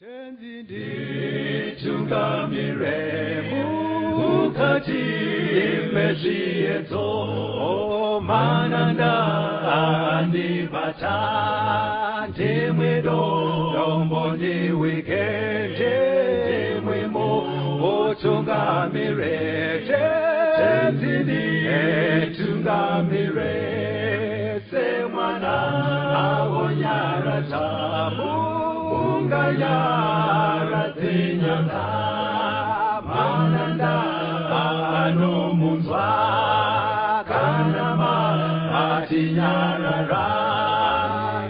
Tenzi nditungamire mukati mezviedzo, mananda andibata, ndimwe dombo ndiwike, ndimwe mutungamire. Tenzi nditungamire semwana awonyaradza munganyaradze nyanga, mananda anomunzwa kana matinyarara,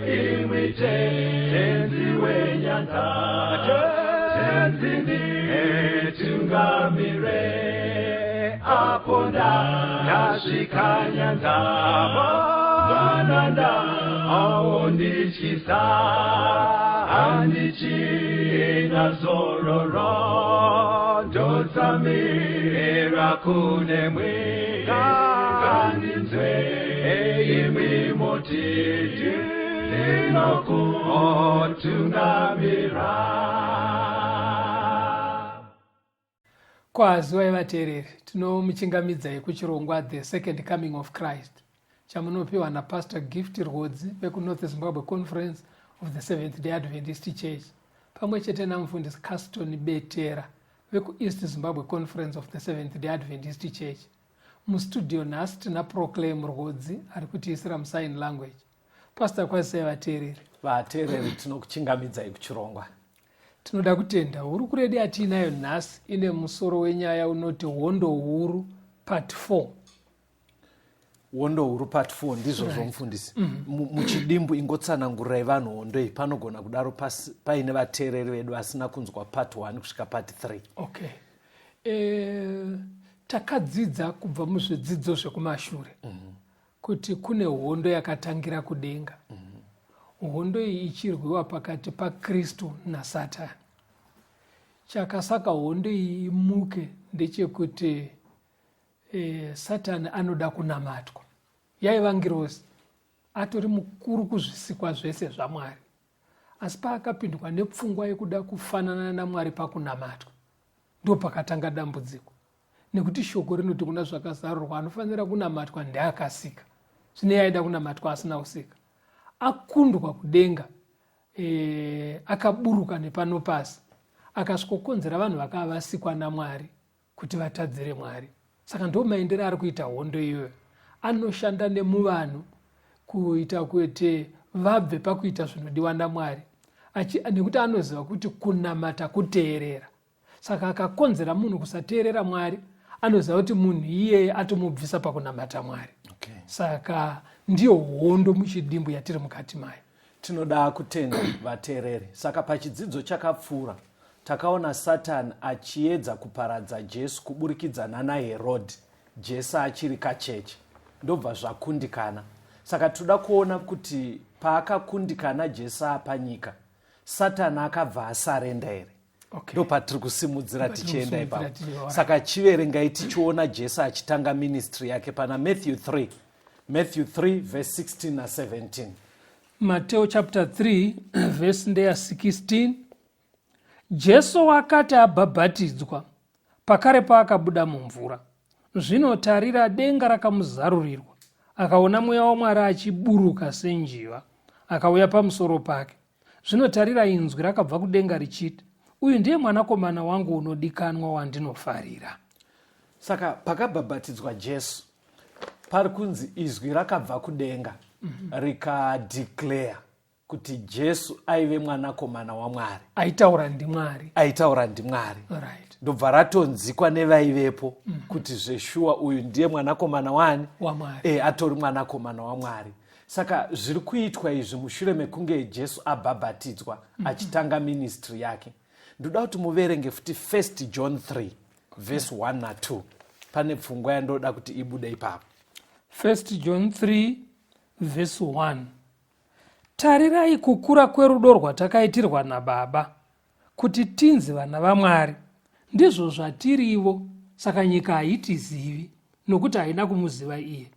imwi Tenzi wenyanga. Tenzi nditungamire apo ndasvika nyanza, mananda aondityisa, handichina zororo, ndotsamira kunemwi, ngandinzwe imwi moti ndinokutungamira. Kwaziwai vateereri, tinomuchingamidzai kuchirongwa The Second Coming of Christ chamunopiwa naPastor Gift Rwodzi vekuNorth Zimbabwe Conference of the Seventh Day Adventist Church pamwe chete namufundisi Caston Betera vekuEast Zimbabwe Conference of the Seventh Day Adventist Church. Mustudio nhasi tina Proclaim Rwodzi ari kutiisira musign language. Pastor, kwazisai vateereri. Vateereri, tinokuchingamidzai kuchirongwa. Tinoda kutenda. Hurukuro yedu yatiinayo nhasi ine musoro wenyaya unoti Hondo Huru Part 4. Hondo Huru Part 4, ndizvozvo mufundisi. Muchidimbu ingotsanangurirai vanhu hondo iyi, panogona kudaro paine vateereri vedu vasina kunzwa part 1 kusvika part 3. Okay. Takadzidza kubva muzvidzidzo zvekumashure kuti kune hondo yakatangira kudenga. Hondo iyi ichirwiwa pakati paKristu naSatani. Chakasaka hondo iyi imuke ndechekuti Satani anoda kunamatwa. Yaiva ngirozi, atori mukuru kuzvisikwa zvese zvaMwari. Asi paakapindwa nepfungwa yekuda kufanana naMwari pakunamatwa, ndopakatanga dambudziko. Nekuti shoko rinoti kuna Zvakazarurwa anofanira kunamatwa ndeakasika. Zvino iye aida kunamatwa asina kusika. Akundwa kudenga, akaburuka nepano pasi, akasvikokonzera vanhu vakava vasikwa naMwari kuti vatadzire Mwari. Saka ndo maendero ari kuita hondo iyoyo. Anoshanda nemuvanhu kuita kuti vabve pakuita zvinodiwa naMwari, nekuti anoziva kuti kunamata kuteerera. Saka akakonzera munhu kusateerera Mwari, anoziva kuti munhu iyeye atomubvisa pakunamata Mwari. Saka ndiyo hondo muchidimbu yatiri mukati mayo. Tinoda kutenda vateereri. Saka pachidzidzo chakapfuura takaona Satani achiedza kuparadza Jesu kuburikidza nana Herod, Jesu achiri kacheche, ndobva zvakundikana. Saka tinoda kuona kuti paakakundikana Jesu apanyika, Satani akabva asarenda here? Ndopatiri kusimudzira tichienda ipapo. Saka chiverengai tichiona Jesu achitanga ministry yake pana Matthew 3. Matthew 3 verse 16 na 17. Mateo chapter 3 verse ndeya 16. Jesu wakati abhabhatidzwa, pakarepo akabuda mumvura. Zvino tarira, denga rakamuzarurirwa, akaona Mweya waMwari achiburuka senjiva, akauya pamusoro pake. Zvino tarira, inzwi rakabva kudenga richiti, Uyu ndiye mwanakomana wangu unodikanwa wandinofarira. Saka pakabhabhatidzwa Jesu, pari kunzi izwi rakabva kudenga rikadeclare kuti Jesu aive mwanakomana waMwari. Aitaura ndiMwari. Aitaura ndiMwari. Ndobva ratonzikwa nevaivepo kuti zveshuwa uyu ndiye mwanakomana wani? WaMwari. Atori mwanakomana waMwari. Saka zviri kuitwa izvi mushure mekunge Jesu abhabhatidzwa achitanga ministry yake. Ndoda kuti muverenge futi 1 John 3 verse 1 na 2. Pane pfungwa yandoda kuti ibude ipapo. 1 John 3 verse 1. Tarirai kukura kwerudo rwatakaitirwa naBaba, kuti tinzi vana vaMwari. Ndizvo zvatirivo, saka nyika haitizivi, nokuti haina kumuziva iye.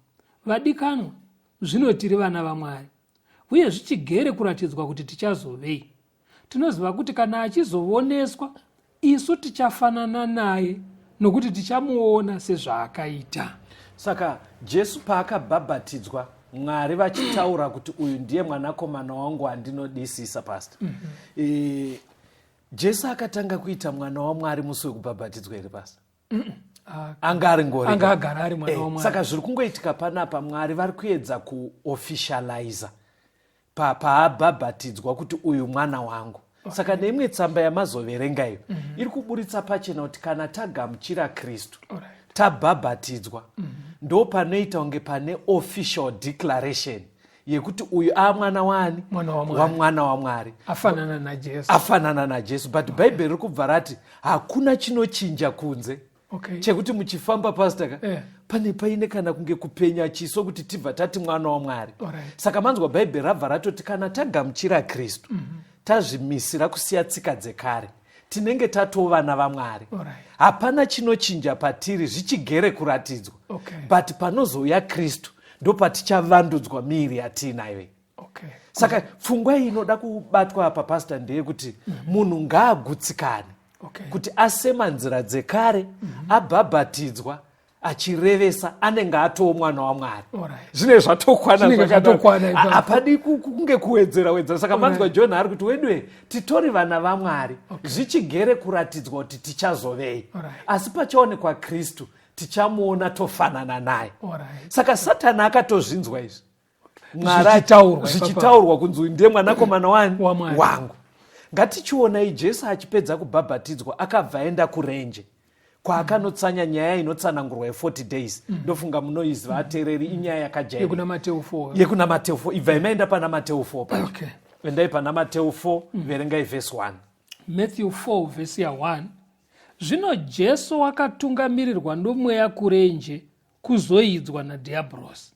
Vadikanwa, zvino tiri vana vaMwari, uye zvichigere kuratidzwa kuti tichazovei. Tinoziva kuti kana achizovoneswa, isu tichafanana naye, nokuti tichamuona sezvaakaita. Saka Jesu paakabhabhatidzwa, Mwari vachitaura kuti uyu ndiye mwanakomana wangu andinodisisa, pastor. Jesu akatanga kuita mwana waMwari musi wekubhabhatidzwa here, pastor? Anga ari ngori. Anga agara ari mwana waMwari. Saka zviri kungoitika panapa, Mwari vari kuedza kuofficializa paabhabhatidzwa kuti uyu mwana wangu. Saka neimwe tsamba yamazoverenga iyo iri kuburitsa pachena kuti kana tagamuchira Kristu, tabhabhatidzwa, ndo panoita kunge pane official declaration yekuti uyu amwana waani? Mwana waMwari. Wamwana waMwari. Afanana naJesu. Afanana naJesu. But Bhaibheri riri kubva rati hakuna chinochinja kunze chekuti muchifamba, pastor ka, pane paine kana kunge kupenya chiso kuti tibva tati mwana waMwari. Saka manzwa, Bhaibheri rabva ratoti kana tagamuchira Kristu, tazvimisira kusiya tsika dzekare, tinenge tatovana vaMwari. Hapana chinochinja patiri, zvichigere kuratidzwa. But panozouya Kristu, ndopatichavandudzwa miiri yatiinayo iyi. Saka pfungwa iyi inoda kubatwa apa, pastor, ndeyekuti munhu ngaagutsikane kuti asema nzira dzekare, abhabhatidzwa, achirevesa anenge atoo mwana waMwari. Zvinenge zvatokwana. Zvinenge zvakadaro. Zvatokwana ipapo. Hapadi kunge kuwedzera wedzera. Saka manzwa, John ari kuti wedwe titori vana vaMwari, zvichigere kuratidzwa kuti tichazovei. Asi pachaonekwa Kristu, tichamuona tofanana naye. Saka Satani akatozvinzwa izvi. Mwari Zvichitaurwa ipapo. Zvichitaurwa kunzi uyu ndiye mwanakomana wani? WaMwari. Wangu. Ngatichionai Jesu achipedza kubhabhatidzwa, akabva aenda kurenje kwaakanotsanya, nyaya inotsanangurwa ye40 days. Ndofunga munoiziva, ateereri, inyaya yakajairika. Yekuna Mateu 4. Yekuna Mateu 4. Ibvai maenda pana Mateu 4 pacho. Endai pana Mateu 4, verengai vhesi 1. Matthew 4 vhesi ya1. Zvino Jesu wakatungamirirwa noMweya kurenje kuzoidzwa nadhiabhorosi.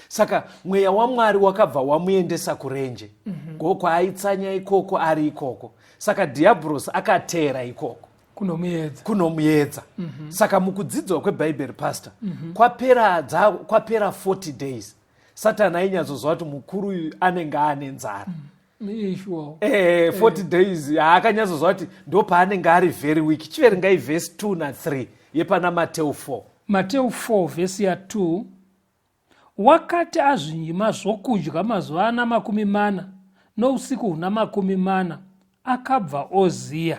Saka Mweya waMwari wakabva wamuendesa kurenje, mm kwaaitsanya ikoko. Ari ikoko, saka dhiabhorosi akateera ikoko kunomuedza. Kunomuedza. Saka mukudzidzwa kweBhaibheri, pastor, kwapera 40 days, Satani ainyatsoziva kuti mukuru uyu anenge aane nzara. Sure. 40 days haakanyatsoziva kuti ndo paanenge ari very weak. Chiverengai vhesi 2 na3 yepana Mateu 4. Mateu 4 vhesi ya2. Wakati azvinyima zvokudya mazuva ana 40 nousiku huna 40, akabva oziya.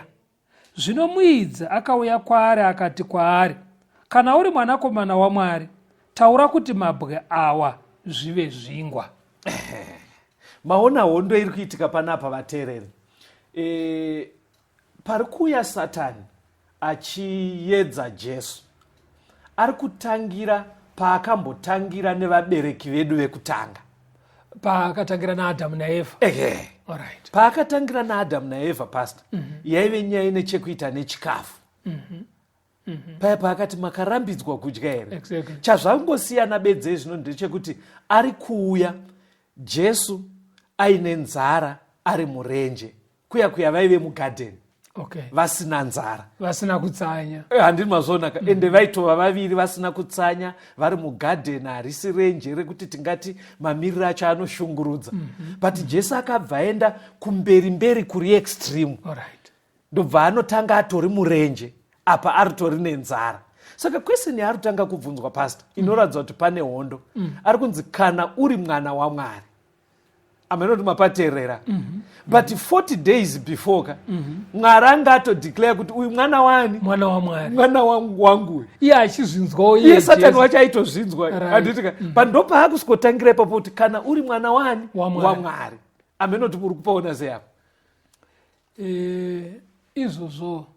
Zvino muidzi akauya kwaari akati kwaari, "Kana uri mwanakomana waMwari, taura kuti mabwe awa zvive zvingwa." Maona hondo iri kuitika panapa, vateereri. Pari kuuya Satani achiedza Jesu, ari kutangira paakambotangira nevabereki vedu vekutanga. Paakatangira naAdhamu naEvha. Ehe. Paakatangira naAdhamu naEvha, pastor, yaive nyaya ine chekuita nechikafu. Paya paakati makarambidzwa kudya here? Exactly. Chazvangosiyana bedze zvino ndechekuti ari kuuya Jesu aine nzara, ari murenje. Kuya kuya vaive mugadheni vasina nzara. Vasina kutsanya. Handini mazvionaka? Ende vaitova vaviri vasina kutsanya, vari mugadheni. Harisi renje rekuti tingati mamiriro acho anoshungurudza, but Jesu akabva aenda kumberi mberi kuri extreme. Ndobva anotanga atori murenje apa aritori nenzara. Saka question yaari kutanga kubvunzwa, pastor, inoratidza kuti pane hondo. Ari kunzi, "Kana uri mwana waMwari." Amenoti mapateerera? But 40 days before ka, Mwari anga atodeclare kuti uyu mwana wani? Mwana waMwari. Mwana wangu wangu uyu. Iye achizvinzwawo. Iye Satani wacho aitozvinzwa. Handitika? But ndopaakusikotangira ipapo kuti kana uri mwana wani? WaMwari. WaMwari. Amenoti uri kupaona sei apa? Izvozvo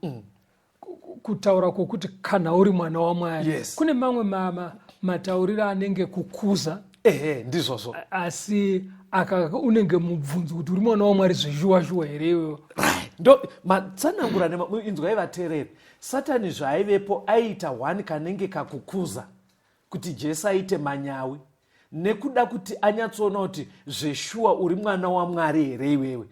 kutaura kwokuti kana uri mwana waMwari, kune mamwe matauriro anenge kukuza. Ehe, ndizvozvo. Asi aka unenge mubvunzo kuti uri mwana waMwari zveshuwa shuwa here iwewe? Right. Ndo matsanangura inzwai, vateereri, Satani zvaaivepo aiita one kanenge kakukuza kuti Jesu aite manyawi nekuda kuti anyatsoona kuti zveshuwa uri mwana waMwari here iwewe.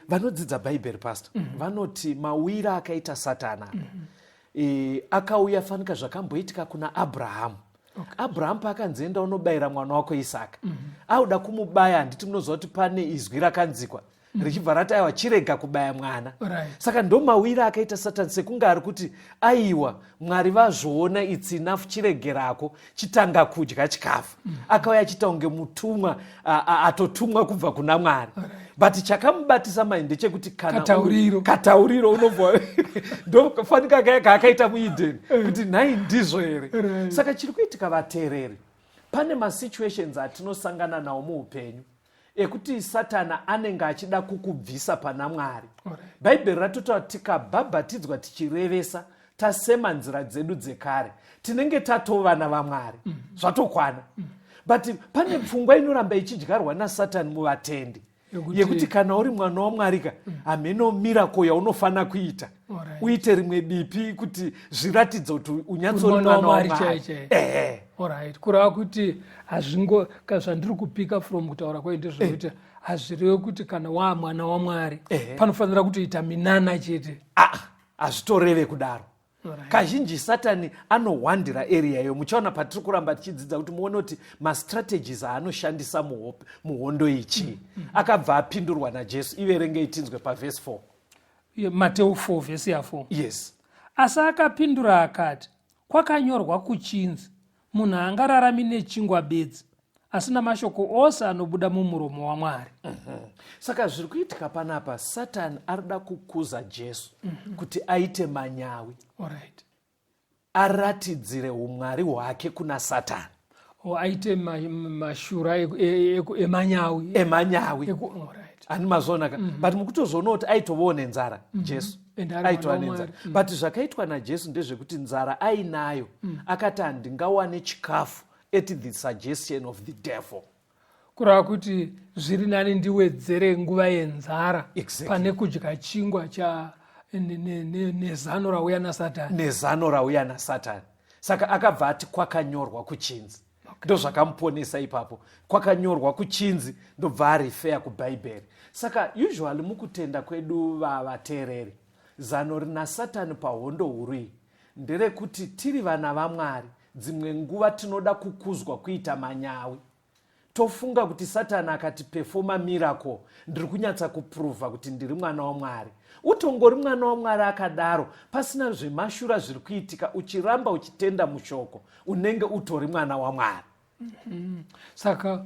Vanodzidza Bhaibheri, pastor, vanoti mawira akaita Satani apa, akauya fanika zvakamboitika kuna Abrahamu. Abrahamu paakanzi enda unobayira mwana wako Isaka, auda kumubaya, handiti munoziva kuti pane izwi rakanzikwa? Richibva rati aiwa, chirega kubaya mwana. Saka ndomawira akaita Satani, sekunge ari kuti aiwa, Mwari vazvoona, it's enough, chiregerako, chitanga kudya chikafu. Akauya achiita kunge mutumwa atotumwa kubva kuna Mwari. But chakamubatisa mai ndechekuti kana Katauriro. Katauriro unobva ndofanika kaya kaakaita muEden kuti nhai, ndizvo here? Saka chiri kuitika, vateereri, pane masituations atinosangana nawo muupenyu ekuti Satana anenge achida kukubvisa pana Mwari. Bhaibheri ratotaura, tikabhabhatidzwa, tichirevesa, tasema nzira dzedu dzekare, tinenge tatovana vaMwari. Zvatokwana. But pane pfungwa inoramba ichidyarwa naSatani muvatendi yekuti kana uri mwana waMwari ka, hameno miracle yaunofanira kuita, uite rimwe bipi kuti zviratidze kuti unyatsori mwana mwana waMwari waMwari. Chai chai. Ehe. Alright, kureva kuti hazvingo zvandiri kupika from kutaura kwai ndezvekuti hazvireve kuti kana waa mwana waMwari panofanira kutoita minana chete. Ah, hazvitoreve kudaro. Kazhinji Satani anohwandira area iyo. Muchaona patiri kuramba tichidzidza kuti muone kuti mastrategies aanoshandisa muhondo ichi. Akabva apindurwa naJesu. Iverengei tinzwe pavhesi 4. Mateu 4 vhesi ya4. Yes. Asi akapindura akati, "Kwakanyorwa kuchinzi, munhu haangararami nechingwa bedzi, asi namashoko ose anobuda mumuromo waMwari." Saka zviri kuitika panapa, Satani arida kukuza Jesu kuti aite manyawi, aratidzire umwari hwake kuna Satani. O aite mashura emanyawi. Emanyawi. Ani mazvona ka? But mukutozoona kuti aitovawo nenzara Jesu. And ari Aitova mwana nenzara. waMwari. But zvakaitwa naJesu ndezvekuti nzara ainayo, akati handingawane chikafu at the suggestion of the devil. Kureva kuti zviri nani ndiwedzere nguva yenzara pane kudya chingwa cha nezano rauya naSatani. Nezano rauya naSatani. Saka akabva ati kwakanyorwa kuchinzi. Ndozvakamuponesa ipapo, kwakanyorwa kuchinzi, ndobva arefera kuBhaibheri. Saka usually mukutenda kwedu, vavateereri, zano rina Satani pahondo huru iyi nderekuti tiri vana vaMwari, dzimwe nguva tinoda kukuzwa kuita manyawi, tofunga kuti Satani akati performa miracle, ndiri kunyatsa kuprova kuti ndiri mwana waMwari. Utongori mwana waMwari akadaro, pasina zvemashura zviri kuitika, uchiramba uchitenda mushoko, unenge utori mwana waMwari. Saka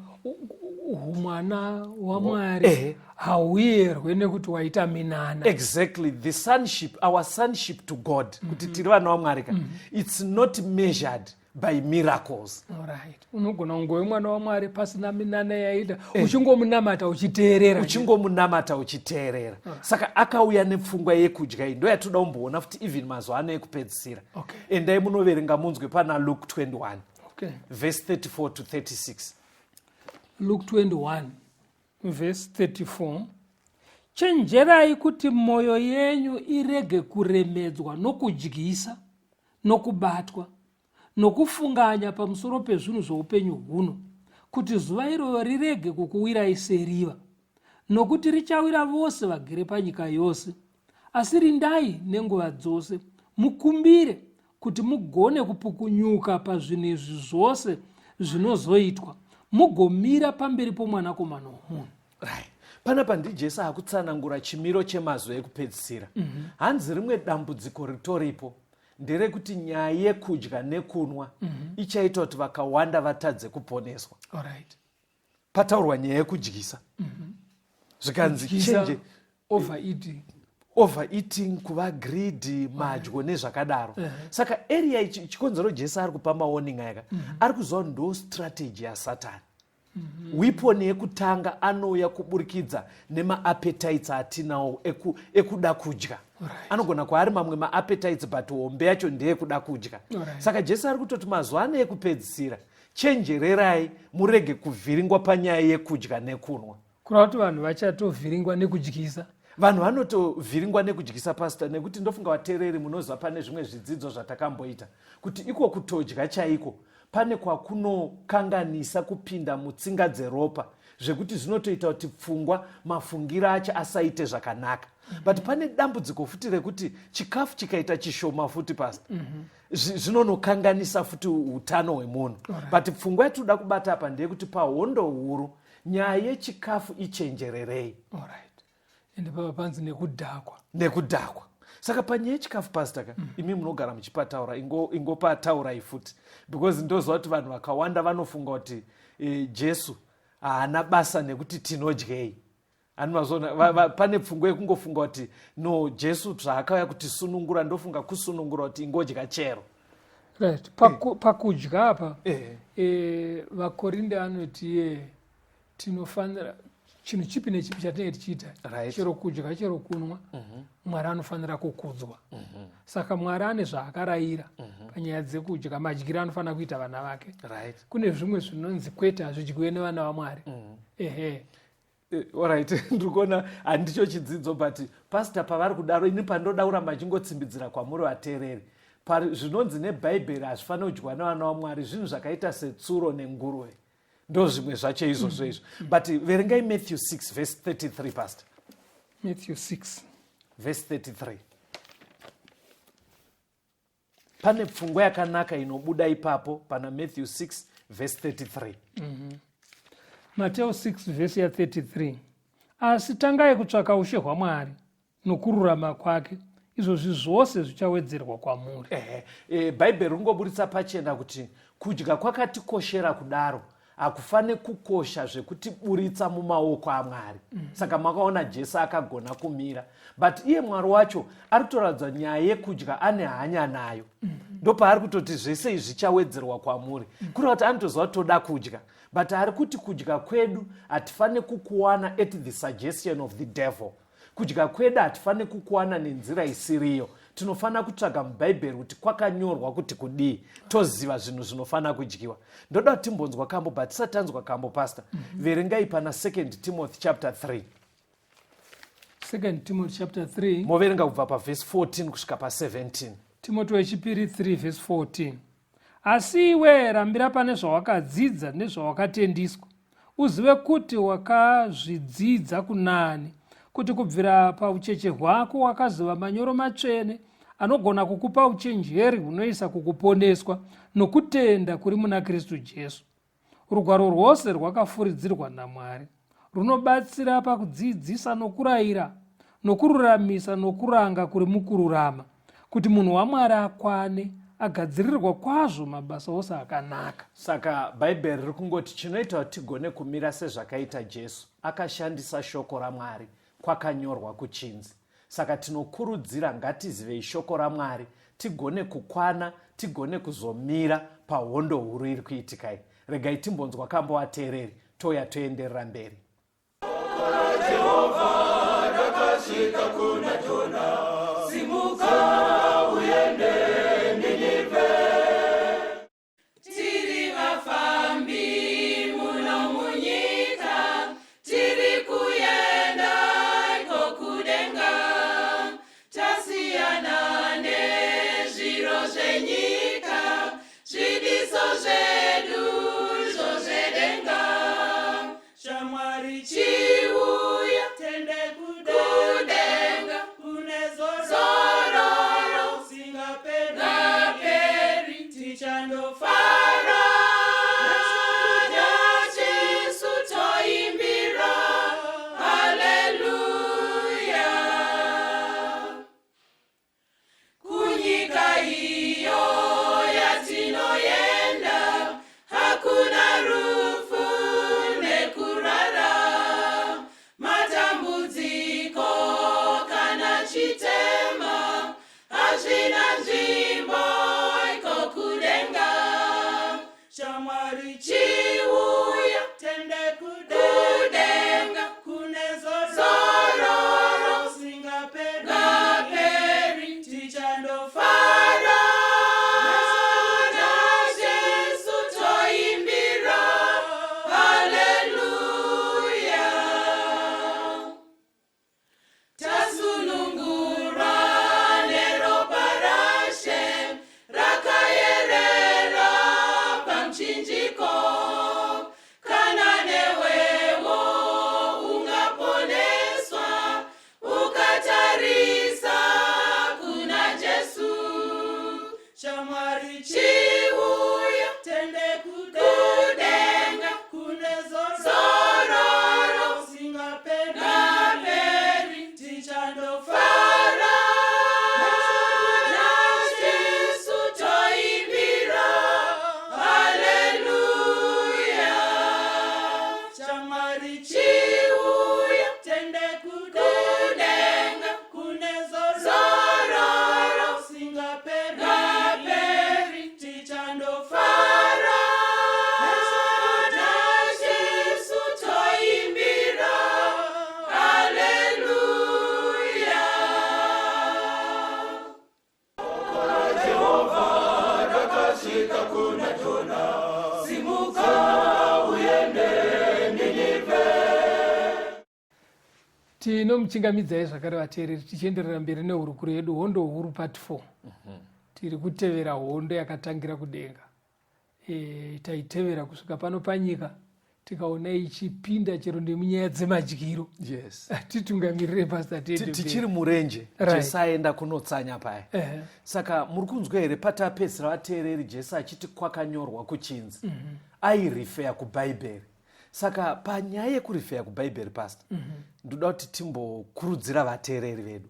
humwana waMwari hauyerwe nekuti waita minana. Exactly. The sonship, our sonship to God, kuti tiri vana vaMwari ka, it's not measured by miracles. Alright, unogona kungove mwana waMwari pasina minana yaita, uchingomunamata uchiteerera. Uchingomunamata uchiteerera. Saka akauya nepfungwa yekudya iyi, ndo yatoda kumboona futi even mazuva ano ekupedzisira. Endai munoverenga munzwe pana Luke 21 verse 34 to 36. Luke 21 verse 34: "Chenjerai kuti mwoyo yenyu irege kuremedzwa nokudyisa nokubatwa nokufunganya pamusoro pezvinhu zvoupenyu huno, kuti zuva iroro rirege kukuwirai seriva, nokuti richawira vose vagere panyika yose. Asi rindai nenguva dzose, mukumbire kuti mugone kupukunyuka pazvinhu izvi zvose zvinozoitwa, mugomira pamberi poMwanakomana woMunhu." Right. Panapa ndiJesu akutsanangura chimiro chemazuva ekupedzisira. Hanzi rimwe dambudziko ritoripo nderekuti nyaya yekudya nekunwa ichaita kuti vakawanda vatadze kuponeswa. Pataurwa nyaya yekudyisa, zvikanzi Kudyisa, chenje overeating. Overeating, kuva greedy, madyo nezvakadaro. Saka area ichi, chikonzero Jesu ari kupa mawarning aya, ari kuziva ndo strategy yaSatani. Weapon yekutanga anouya kuburikidza nemaappetites atinawo ekuda kudya. Anogona kwaari mamwe maappetites, but hombe yacho ndeyekuda kudya. Saka Jesu ari kutoti mazuva ano ekupedzisira, chenjererai murege kuvhiringwa panyaya yekudya nekunwa. Kureva kuti vanhu vachatovhiringwa nekudyisa. Vanhu vanotovhiringwa nekudyisa, pastor, nekuti ndofunga vateereri munoziva pane zvimwe zvidzidzo zvatakamboita kuti iko kutodya chaiko pane kwakunokanganisa kupinda mutsinga dzeropa, zvekuti zvinotoita kuti pfungwa, mafungiro acho asaite zvakanaka. But pane dambudziko futi rekuti chikafu chikaita chishoma futi, pastor, zvinonokanganisa futi utano hwemunhu. But pfungwa yatinoda kubata apa ndeyekuti pahondo huru, nyaya yechikafu ichenjererei. Ende pava panzi nekudhakwa. Nekudhakwa. Saka panyaya yechikafu pastor ka, imi munogara muchipataura, ingopataurai futi, because ndoziva kuti vanhu vakawanda vanofunga kuti Jesu haana basa nekuti tinodyei. Ani mazviona, pane pfungwa yekungofunga kuti no, Jesu zvaakauya kutisunungura, ndofunga kusunungura kuti ingodya chero. Right. Pakudya apa, vaKorinde anoti ye tinofanira chinhu chipi nechipi chatinenge tichiita, chero kudya chero kunwa, Mwari anofanira kukudzwa. Saka Mwari ane zvaakarayira panyaya dzekudya, madyiro anofanira kuita vana vake. Kune zvimwe zvinonzi kwete, hazvidyiwe nevana vaMwari. Ehe. Alright, ndiri kuona handicho chidzidzo, but pastor pavari kudaro, ini pandoda kuramba achingotsimbidzira kwamuri vateereri, zvinonzi neBhaibheri hazvifaniri kudyiwa nevana vaMwari zvinhu zvakaita setsuro nenguruve, ndo zvimwe zvacho izvozvo izvo. But verengai Matthew 6 verse 33, pastor. Matthew 6 verse 33. Pane pfungwa yakanaka inobuda ipapo pana Matthew 6 verse 33. Mateo 6 vhesi ya33: Asi tangai kutsvaka ushe hwaMwari nokururama kwake, izvozvi zvose zvichawedzerwa kwamuri. Ehe, Bhaibheri ringoburitsa pachena kuti kudya kwakatikoshera kudaro hakufane kukosha zvekutiburitsa mumaoko aMwari. Saka makaona Jesu akagona kumira, but iye Mwari wacho ari kutoratidza nyaya yekudya ane hanya nayo. Ndopaari kutoti zvese izvi zvichawedzerwa kwamuri. Kureva kuti anotoziva kuti toda kudya, but ari kuti kudya kwedu hatifane kukuwana at the suggestion of the devil. Kudya kwedu hatifane kukuwana nenzira isiriyo. Tinofanira kutsvaga muBhaibheri kuti kwakanyorwa kuti kudii, toziva zvinhu zvinofanira kudyiwa. Ndoda kuti timbonzwa kambo, but tisati tanzwa kambo, pastor, verengai pana 2 Timothy chapter 3. 2 Timothy chapter 3. Moverenga kubva pavhesi 14 kusvika pa17. Timothy wechipiri 3 vhesi 14: Asi iwe rambira pane zvawakadzidza nezvawakatendiswa, uzive kuti wakazvidzidza kunani, kuti kubvira paucheche hwako wakaziva manyoro matsvene anogona kukupa uchenjeri hunoisa kukuponeswa nokutenda kuri muna Kristu Jesu. Rugwaro rwose rwakafuridzirwa naMwari, runobatsira pakudzidzisa nokurayira nokururamisa nokuranga kuri mukururama, kuti munhu waMwari akwane, agadzirirwa kwazvo mabasa ose akanaka. Saka Bhaibheri riri kungoti chinoita kuti tigone kumira sezvakaita Jesu, akashandisa shoko raMwari, kwakanyorwa kuchinzi. Saka tinokurudzira, ngatizivei shoko raMwari tigone kukwana, tigone kuzomira pahondo huru iri kuitikai. Regai timbonzwa kambo vateereri, touya toenderera mberi. Jehovha rakasvika kuna Jona, simuka uende Ninivhe. Tiri vafambi muno munyika, tiri kuenda iko kudenga. Tasiyana nezviro zvenyika, zvidiso zvedu izvo zvedenga. Shamwari, chiuya tende kudenga, kune zororo zororo singaperi, ngaperi. Tichandofara Fara naJesu, toimbira haleluya. Kunyika iyo yatinoenda hakuna rufu nekurara, matambudziko kana chitema hazvina nzvimbo iko kudenga. Tinomuchingamidzai zvakare vateereri, tichienderera mberi nehurukuro yedu Hondo Huru Part 4. Tiri kutevera hondo yakatangira kudenga. Taitevera kusvika pano panyika, tikaona ichipinda chero nemunyaya dzemadyiro. Titungamirire, Pastor, tiende mberi. Tichiri murenje. Jesu aenda kunotsanya paya. Saka muri kunzwa here patapedzisira, vateereri, Jesu achiti kwakanyorwa kuchinzi? Airefera kubhaibheri. Saka panyaya yekurefera kubhaibheri, Pastor, ndoda kuti timbokurudzira vateereri vedu.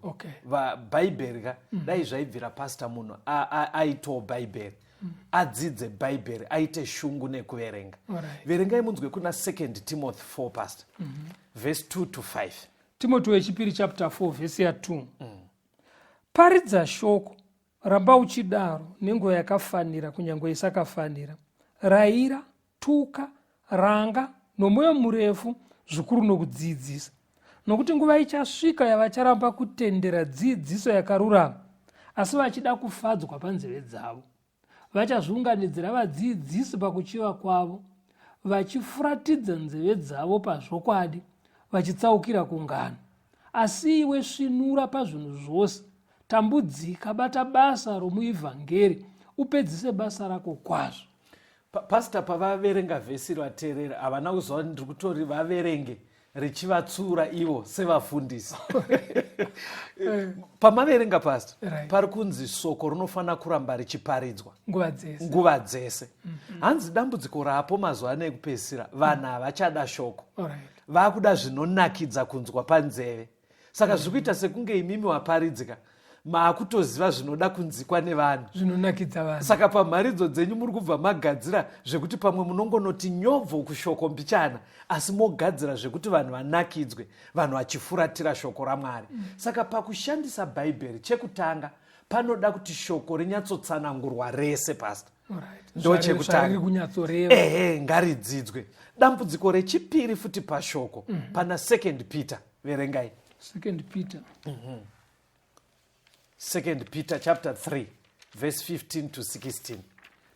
Bhaibheri ka, dai zvaibvira, Pastor, munhu aitawo bhaibheri, adzidze bhaibheri, aite shungu nekuverenga. Verengai munzwe kuna 2 Timothy 4, Pastor, verse 2 to 5. Timoti wechipiri chapter 4 vhesi ya2. Paridza shoko, ramba uchidaro nenguva yakafanira kunyange isakafanira. Rayira, tuka, ranga nomwoyo murefu zvikuru nokudzidzisa, nokuti nguva ichasvika yavacharamba kutendera dzidziso yakarurama, asi vachida kufadzwa panzeve dzavo vachazviunganidzira vadzidzisi pakuchiva kwavo, vachifuratidza nzeve dzavo pazvokwadi, vachitsaukira kungano. Asi iwe svinura pazvinhu zvose, tambudzika, bata basa romuivhangeri, upedzise basa rako kwazvo. Pastor, pavaverenga vhesi, vateereri havana kuziva kuti ndiri kutori vaverenge richivatsura ivo sevafundisi. Pamaverenga, Pastor, pari kunzi soko rinofanira kuramba richiparidzwa nguva dzese. Nguva dzese. Hanzi dambudziko rapo mazuva ano ekupedzisira, vanhu havachada shoko, vakuda zvinonakidza kunzwa panzeve. Saka zviri kuita sekunge imimi waparidzika maakutoziva zvinoda kunzikwa nevanhu, zvinonakidza vanhu. Saka pamharidzo dzenyu muri kubva magadzira zvekuti pamwe munongonoti nyobvo kushoko mbichana, asi mogadzira zvekuti vanhu vanakidzwe, vanhu vachifuratira shoko raMwari. Saka pakushandisa bhaibheri, chekutanga panoda kuti shoko rinyatsotsanangurwa rese, Pastor. Ndo chekutanga. Zvariri kunyatsoreva. Ehe, ngaridzidzwe. Dambudziko rechipiri futi pashoko, pana Second Peter, verengai. Second Peter. Second Peter chapter 3 verse 15 to 16.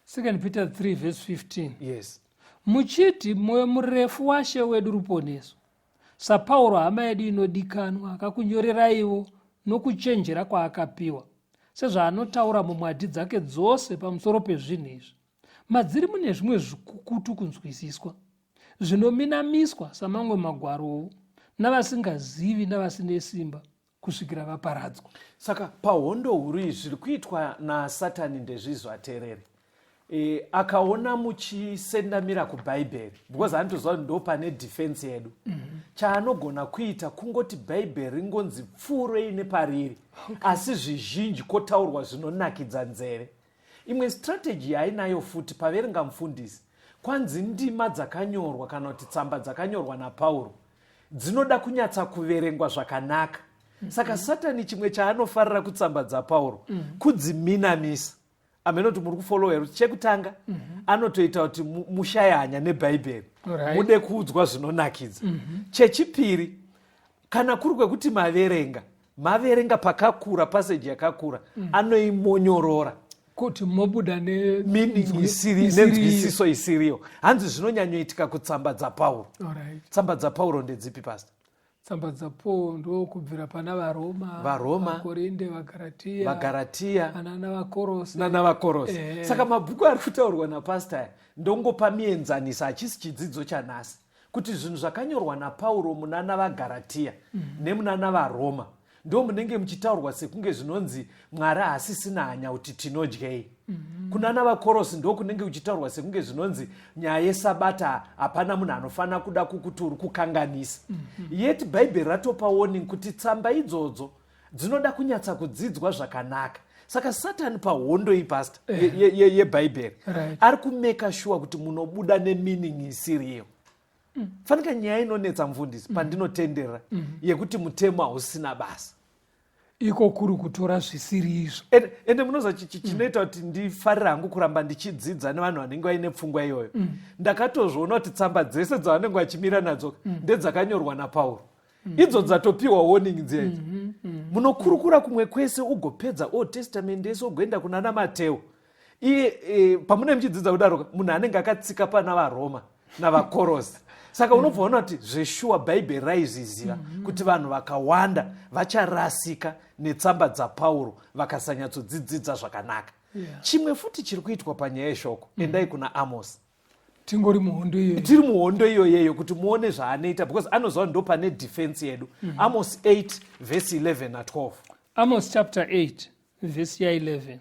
Second Peter 3 verse 15. Yes. Muchiti mwoyo murefu waShe wedu ruponeso, saPauro hama yedu inodikanwa akakunyoreraiwo nokuchenjera kwaakapiwa, sezvaanotaura mumwadhi dzake dzose pamusoro pezvinhu izvi. Madziri mune zvimwe zvikukutu kunzwisiswa, zvinominamiswa samamwe magwarowo navasingazivi navasine simba, kusvikira vaparadzwa. Saka pahondo huru iyi, zviri kuitwa nasatani ndezvizvo, ateereri. Akaona muchisendamira kubhaibheri, because anotoziva kuti ndo pane defense yedu. Chaanogona kuita kungoti bhaibheri ringonzi pfuurei nepariri, asi zvizhinji kwotaurwa zvinonakidza nzeve. Imwe strategy yaainayo futi, paverenga mufundisi, kwanzi ndima dzakanyorwa kana kuti tsamba dzakanyorwa naPauro dzinoda kunyatsa kuverengwa zvakanaka. Saka Satani chimwe chaanofarira kutsamba dzaPauro kudziminamisa. Amene kuti muri kufollowa here? Chekutanga, anotoita kuti mushaye hanya nebhaibheri, mude kuudzwa zvinonakidza. Chechipiri, kana kuri kwekuti maverenga, maverenga pakakura, passage yakakura, anoimonyorora kuti mobuda meaning isiri, nenzwisiso isiriyo. Hanzi zvinonyanyoitika kutsamba dzaPauro. Tsamba dzaPauro ndedzipi, Pastor? Tsamba dzaPaul ndokubvira pana VaRoma, VaRoma, Vakorinde, VaGaratiya, VaGaratiya, anana VaKorose. Nana VaKorose. Saka mabhuku ari kutaurwa napastor aya, ndongopa mienzaniso, hachisi chidzidzo chanhasi, kuti zvinhu zvakanyorwa naPauro munana VaGaratiya nemunana VaRoma ndo munenge muchitaurwa sekunge zvinonzi Mwari haasisina hanya kuti tinodyei. Kunana VaKorosi ndo kunenge kuchitaurwa sekunge zvinonzi nyaya yesabata hapana munhu anofanira kuda kukuti uri kukanganisa. Yet bhaibheri ratopa warning kuti tsamba idzodzo dzinoda kunyatsa kudzidzwa zvakanaka. Saka Satani pahondo iyi, Pastor, yebhaibheri, ari kumeka sure kuti munobuda nemeaning isiriyo. Fanika nyaya inonetsa, mufundisi, pandinotenderera yekuti mutemo hausina basa. Iko kuri kutora zvisiri izvo. Ende munoziva chinoita kuti ndifarire hangu kuramba ndichidzidza nevanhu vanenge vaine pfungwa iyoyo? Ndakatozviona kuti tsamba dzese dzavanenge vachimira nadzo ndedzakanyorwa naPauro idzo dzatopiwa warning dzedzo. Munokurukura kumwe kwese, ugopedza Old Testament yese, ugoenda kuna naMateo iye, pamune muchidzidza kudaroka, munhu anenge akatsika pana VaRoma. Navakorosi. Saka unobva waona kuti zveshuwa Bhaibheri raizviziva kuti vanhu vakawanda vacharasika netsamba dzaPauro vakasanyatsodzidzidza zvakanaka. Chimwe futi chiri kuitwa panyaya yeshoko, endai kuna Amosi. Tingori muhondo iyoyo. Tiri muhondo iyoyeyo kuti muone zvaanoita, because anoziva ndo pane defense yedu. Amos 8 verse 11 na12. Amos chapter 8 vhesi ya11.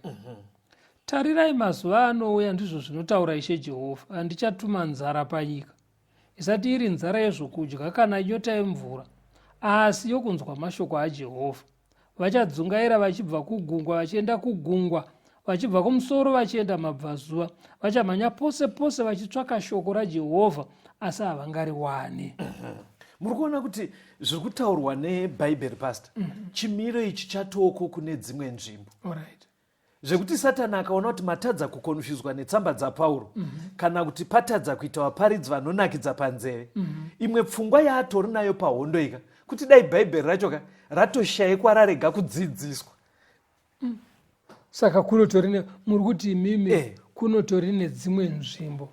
Tarirai, mazuva anouya, ndizvo zvinotaura Ishe Jehovha, handichatuma nzara panyika, isati iri nzara yezvokudya kana nyota yemvura, asi yokunzwa mashoko aJehovha. Vachadzungaira vachibva kugungwa vachienda kugungwa, vachibva kumusoro vachienda mabvazuva. Vachamhanya pose pose vachitsvaka shoko raJehovha, asi havangariwani. Muri kuona kuti zviri kutaurwa neBhaibheri, pastor, chimiro ichi chatoko kune dzimwe nzvimbo, zvekuti Satani akaona kuti matadza kukonfuswa netsamba dzaPauro, kana kuti patadza kuita vaparidzi vanonakidza panzeve, imwe pfungwa yaatori nayo pahondo ika kuti dai Bhaibheri racho ka ratoshayikwa, rarega kudzidziswa. Saka kunotori ne, muri kuti imimi, kunotori nedzimwe nzvimbo.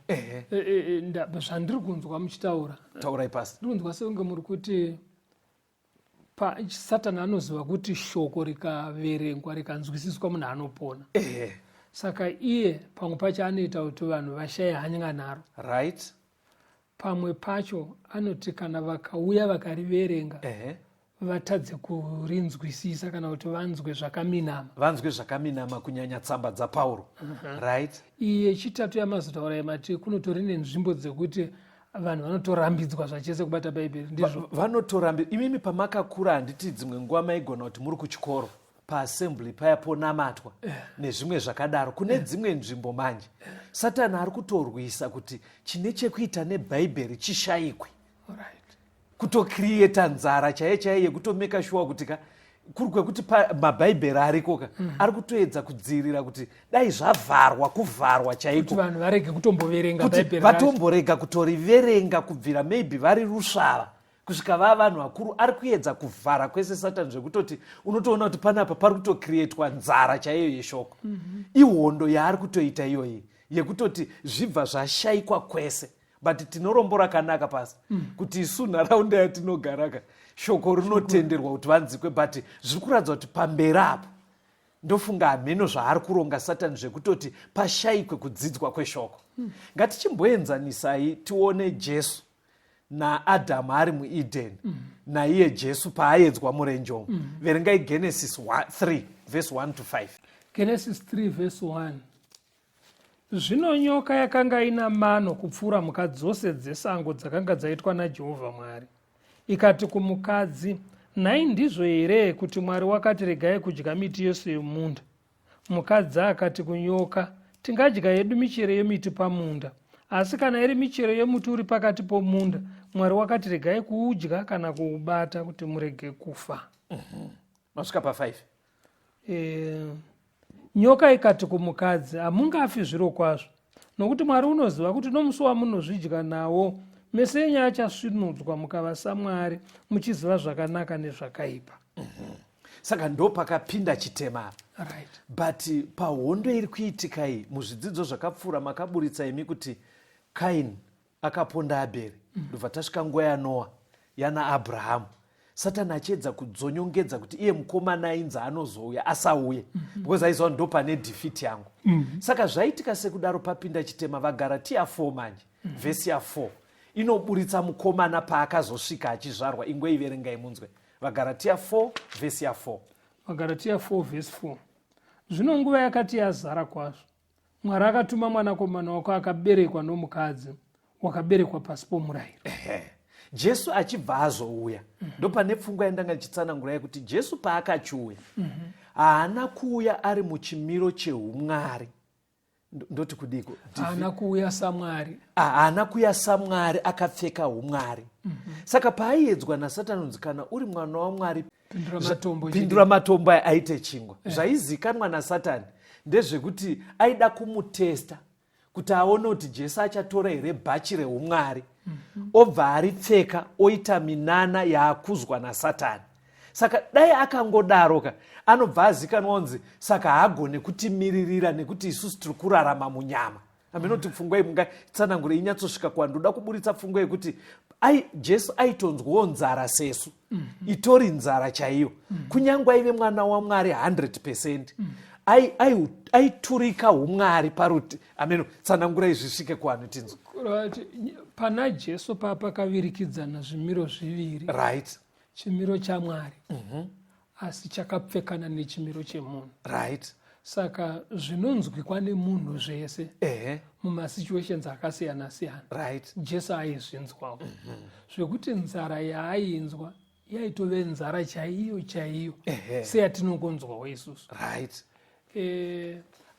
Zvandiri kunzwa muchitaura, Taurai, pastor. ndiri kunzwa sekunge muri kuti Satani anoziva kuti shoko rikaverengwa, rikanzwisiswa, munhu anopona. Saka iye pamwe pacho anoita kuti vanhu vashaye hanya naro. Pamwe pacho anoti kana vakauya vakariverenga, vatadze kurinzwisisa kana kuti vanzwe zvakaminama. Vanzwe zvakaminama, kunyanya tsamba dzaPauro, right? Iyi yechitatu yamazotaura yamati kunotori nenzvimbo dzekuti vanhu vanotorambidzwa zvachese kubata Bhaibheri, ndizvo? Vanotorambi. Imimi pamakakura, handiti dzimwe nguva maigona kuti muri kuchikoro, paassembly paya ponamatwa nezvimwe zvakadaro? Kune dzimwe nzvimbo manje Satani ari kutorwisa kuti chine chekuita neBhaibheri chishayikwe, kutocreata nzara chaiye chaiye yekutomeka shuwa kuti ka kuri kwekuti mabhaibheri ariko ka, ari kutoedza kudzivirira kuti dai zvavharwa, kuvharwa kuti chaiko, vanhu varege kutomboverenga kuti Bhaibheri racho. Vatomborega kutoriverenga kubvira maybe vari rusvava kusvika vava vanhu vakuru. Ari kuedza kuvhara kwese Satani, zvekutoti unotoona kuti panapa pari kutocreatwa nzara chaiyo yeshoko. Ihondo yaari kutoita iyoyi yekutoti zvibva zvashayikwa kwese. But tinorombo rakanaka pasi kuti isu nharaunda yatinogaraka shoko rinotenderwa kuti vanzikwe, but zviri kuratidza kuti pamberi apo, ndofunga hameno zvaari kuronga Satani zvekutoti pashayikwe kudzidzwa kweshoko. Ngatichimboenzanisai tione Jesu naAdhamu ari muEdeni, naiye Jesu paaedzwa murenje. Verengai Genesis 3 verse 1 to 5. Genesis 3 verse 1. Zvino nyoka yakanga ina mano kupfuura mhuka dzose dzesango dzakanga dzaitwa naJehovha Mwari. Ikati kumukadzi, "Nhai, ndizvo here kuti Mwari wakati regai kudya miti yose yomunda?" Mukadzi akati kunyoka, "Tingadya hedu michero yemiti pamunda, asi kana iri michero yemuti uri pakati pomunda, Mwari wakati regai kuudya kana kuubata, kuti murege kufa." Masvika pa5. Nyoka ikati kumukadzi, "Hamungafi zviro kwazvo, nokuti Mwari unoziva kuti nomusi wamunozvidya nawo meso enyu achasvinudzwa, mukava saMwari, muchiziva zvakanaka nezvakaipa." Saka ndo pakapinda chitema apa. But pahondo iri kuitika iyi, muzvidzidzo zvakapfuura makaburitsa imi kuti Kaini akaponda Abheri. Ndobva tasvika nguva yaNoa, yana Abrahamu, Satani achiedza kudzonyongedza kuti iye mukomana ainzi anozouya asauye, because aiziva ndo pane defeat yangu. Saka zvaitika sekudaro, papinda chitema. VaGaratiya 4 manje, vhesi ya4 inoburitsa mukomana paakazosvika achizvarwa. Ingoiverengai munzwe, VaGaratiya 4 vhesi ya4. VaGaratiya 4 vhesi 4. Zvino nguva yakati yazara kwazvo, Mwari akatuma mwanakomana wako akaberekwa nomukadzi, wakaberekwa pasi pomurayiro. Ehe. Jesu achibva azouya, ndopane pfungwa yandanga ndichitsanangura yekuti Jesu paakachiuya, haana kuuya ari muchimiro cheumwari. Ndoti kudiko? Haana kuuya saMwari. Haana kuuya saMwari akapfeka umwari. Saka paaiedzwa naSatani unzi, "Kana uri mwana waMwari, pindura matombo." Pindura matombo aya aite chingwa. Zvaizikanwa naSatani ndezvekuti aida kumutesta kuti aone kuti Jesu achatora here bhachi reumwari, obva aripfeka, oita minana yaakuzwa naSatani. Saka dai akangodaroka, anobva azikanwa kunzi saka haagone kutimiririra, nekuti isusu tiri kurarama munyama. Aminoti pfungwa iyi mungatsanangure inyatsosvika kuvanhu. Ndoda kuburitsa pfungwa yekuti ai, Jesu aitonzwawo nzara sesu. Itori nzara chaiyo. Kunyange aive mwana waMwari 100%, aiturika umwari paruti. Ameno, tsanangurai zvisvike kuvanhu tinzwa. Kureva kuti pana Jesu papakavirikidzana zvimiro zviviri. Chimiro chaMwari, asi chakapfekana nechimiro chemunhu. Saka zvinonzwikwa nemunhu zvese mumasituations akasiyana siyana, Jesu aizvinzwawo. Zvekuti nzara yaainzwa yaitove nzara chaiyo chaiyo, seyatinongonzwawo isusu.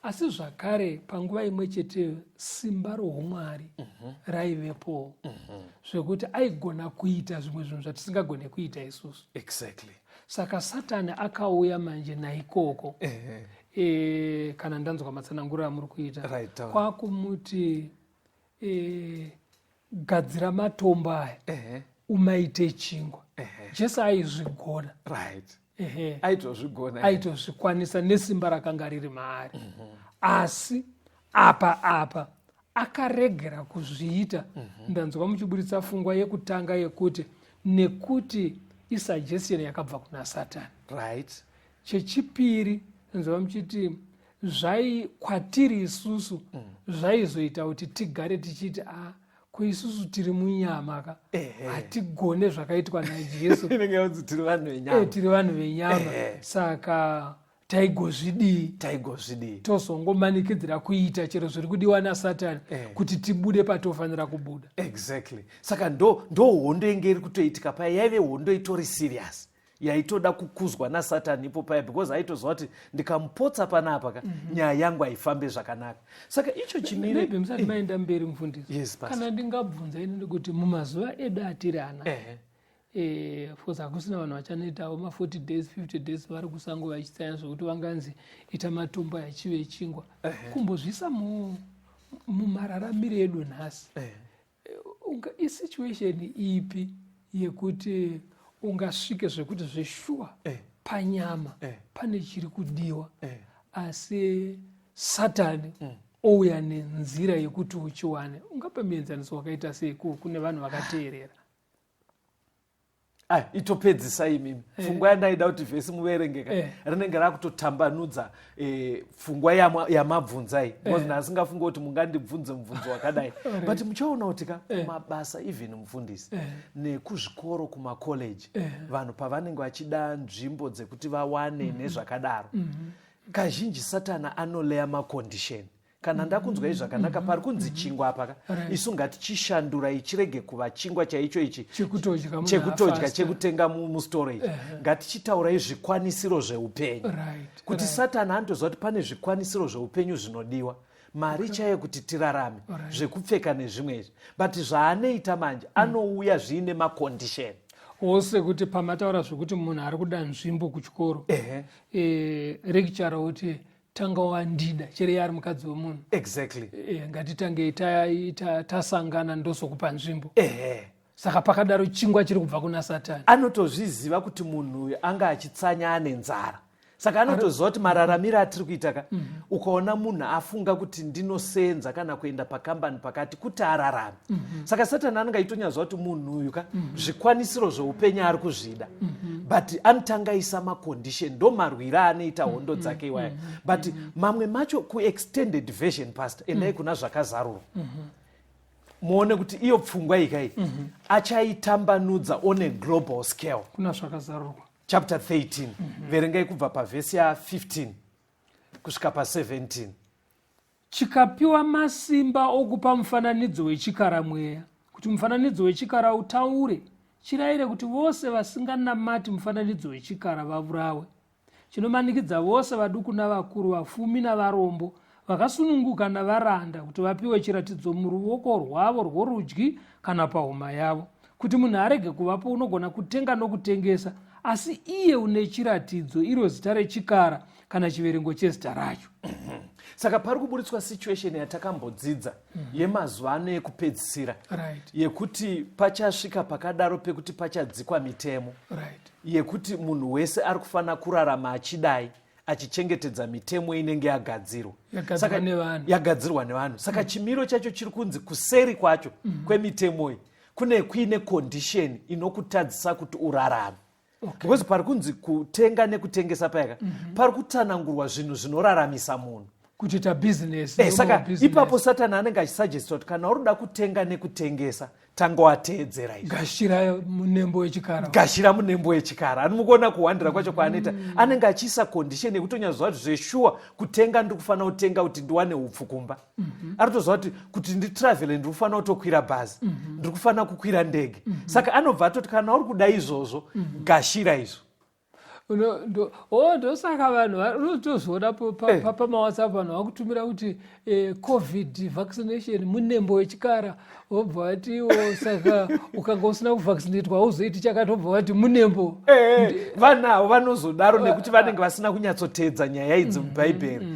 Asi zvakare panguva imwe cheteyo simba roumwari raivepowo, zvekuti aigona kuita zvimwe zvinhu zvatisingagone kuita isusu. Saka Satani akauya manje naikoko, kana ndanzwa matsananguro amuri kuita, kwakumuti, gadzira matombo aya umaite chingwa. Jesu aizvigona. Aitozvigona. Aitozvikwanisa nesimba rakanga riri maari. Asi apa akaregera kuzviita. Ndanzwa muchiburitsa pfungwa yekutanga yekuti nekuti isuggestion yakabva kuna Satani. Chechipiri, nzwa muchiti zvai kwatiri isusu zvaizoita kuti tigare tichiti, a, ko isusu tiri munyama ka, hatigone zvakaitwa naJesu. Inenge yonzi tiri vanhu venyama. Tiri vanhu venyama. Saka taigozvidii? Taigozvidii? Tozongomanikidzira kuita chero zviri kudiwa naSatani kuti tibude patofanira kubuda. Exactly. Saka ndo hondo inge iri kutoitika paya. Yaive hondo itori serious, yaitoda kukuzwa naSatani ipo paya, because aitoziva kuti ndikamupotsa panapa ka, nyaya yangu haifambe zvakanaka. Saka icho chimire Maybe musati maenda mberi, mufundisi, Yes, Pastor. kana ndingabvunza inini kuti mumazuva edu atiri ana, of course hakusina vanhu vachanoitawo ma40 days, 50 days vari kusango vachitsanya, zvokuti vanganzi ita matombo achive chingwa. Kumbozvisa mumararamiro edu nhasi, isituation ipi yekuti ungasvike zvekuti zveshuwa panyama pane chiri kudiwa, asi Satani ouya nenzira yekuti uchiwane? Ungapa muenzaniso wakaita sei kune vanhu vakateerera? Ah, itopedzisa imimi pfungwa yandaida kuti vhesi muverengeka. Rinenge rakutotambanudza pfungwa yamabvunzai, because ndasingafunga kuti mungandibvunze mubvunzo wakadai. But muchaona kuti ka, kumabasa even, mufundisi, nekuzvikoro, kumakoleji, vanhu pavanenge vachida nzvimbo dzekuti vawane nezvakadaro, kazhinji Satana anoleya macondition. Kana ndakunzwai zvakanaka, pari kunzi chingwa apa ka, isu ngatichishandurai chirege kuva chingwa chaicho ichi chekutodya munhu chekutodya, afasta. Chekutenga mustorage. Ngatichitaurai zvikwanisiro zveupenyu, kuti Satani anotoziva kuti pane zvikwanisiro zveupenyu zvinodiwa, mari chaiyo kuti tirarame, zvekupfeka nezvimwe izvi. But zvaanoita manje, anouya zviine macondition. Wose kuti pamataura zvekuti munhu ari kuda nzvimbo kuchikoro, lecturer kuti, "Tanga wandida," chero iye ari mukadzi wemunhu. Ngatitangei tasangana, ndozokupa nzvimbo. Saka pakadaro chingwa chiri kubva kuna Satani. Anotozviziva kuti munhu uyu anga achitsanya, ane nzara. Saka anotoziva kuti mararamiro atiri kuita ka, ukaona munhu afunga kuti ndinosenza kana kuenda pakambani pakati kuti ararame, saka Satani anenge achitonyaziva kuti munhu uyu ka, zvikwanisiro zveupenyu ari kuzvida, but anotanga aisa macondition. Ndo marwiro aanoita hondo dzake iwaya. But mamwe macho kuextended version, pastor, endai kuna Zvakazarurwa muone kuti iyo pfungwa ikai achaitambanudza on a global scale. Kuna Zvakazarurwa. Chapter 13, verengai kubva pavhesi ya15 kusvika pa17. Chikapiwa masimba okupa mufananidzo wechikara mweya, kuti mufananidzo wechikara utaure, chirayire kuti vose vasinganamati mufananidzo wechikara vaurawe. Chinomanikidza vose, vaduku navakuru, vafumi navarombo, vakasununguka navaranda, kuti vapiwe chiratidzo muruoko rwavo rworudyi kana pahuma yavo, kuti munhu arege kuvapo unogona kutenga nokutengesa, asi iye une chiratidzo, iro zita rechikara kana chiverengo chezita racho. Saka pari kuburitswa situation yatakambodzidza yemazuva ano ekupedzisira, yekuti pachasvika pakadaro pekuti pachadzikwa mitemo yekuti munhu wese ari kufanira kurarama achidai. Achichengetedza mitemo inenge yagadzirwa. Yagadzirwa nevanhu. Yagadzirwa nevanhu. Saka chimiro chacho chiri kunzi kuseri kwacho kwemitemo iyi kune kuine condition inokutadzisa kuti urarame, because pari kunzi kutenga nekutengesa payaka pari kutsanangurwa zvinhu zvinoraramisa munhu. Kutoita business. Saka Normal business. Ipapo Satani anenge achisuggesta kuti kana uri kuda kutenga nekutengesa, tanga wateedzera izvi. Gashira munembo wechikara. Gashira munembo wechikara. Ani mukuona kuwandira kwacho kwaanoita? Anenge achiisa condition yekutonyaziva kuti zveshuwa kutenga ndiri kufanira kutenga kuti ndiwane upfu kumba. Ari kutoziva kuti nditravele ndiri kufanira kutokwira bhazi, ndiri kufanira kukwira ndege. Saka anobva atoti kana uri kuda izvozvo, gashira izvo. Oh, ndosaka vanhu unotozoona pamaWhatsApp vanhu vakutumira kuti COVID vaccination munembo wechikara. Wobva vati iwo saka ukanga usina kuvaccinatwa hauzoiti chakati, wobva vati munembo. Vanavo vanozodaro nekuti vanenge vasina kunyatsoteedza nyaya idzi mubhaibheri.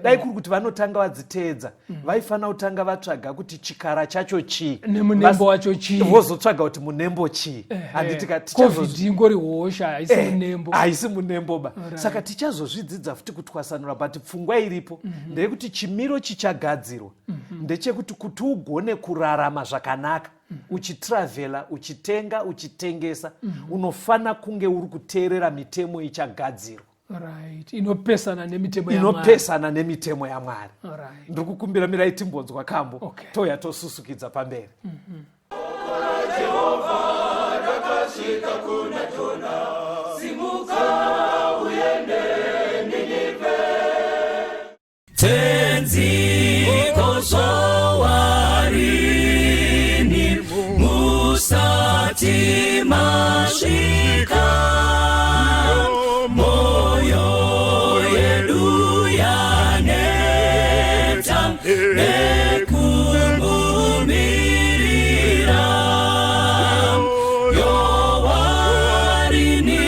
Dai kuri kuti vanotanga vadziteedza, vaifanira kutanga vatsvaga kuti chikara chacho chii. Nemunembo wacho chii. Vozotsvaga kuti munembo chii, handiti ka? COVID ingori hosha, haisi munembo. Haisi munembo ba. Saka tichazozvidzidza futi kutwasanura, but pfungwa iripo ndeyekuti chimiro chichagadzirwa ndechekuti kuti ugone kurarama zvakanaka, uchitravhela, uchitenga, uchitengesa, unofana kunge uri kuteerera mitemo ichagadzirwa. Right, inopesana nemitemo yaMwari. Inopesana nemitemo yaMwari. Ndiri kukumbira, mirai timbonzwa kambo. Touya tosusukidza pamberi. Rakasvika kuna Jona: simuka uende Ninive. Tenzi, kozowarini musati masvika? Moyo yedu yaneta nekumumirira. Yowarini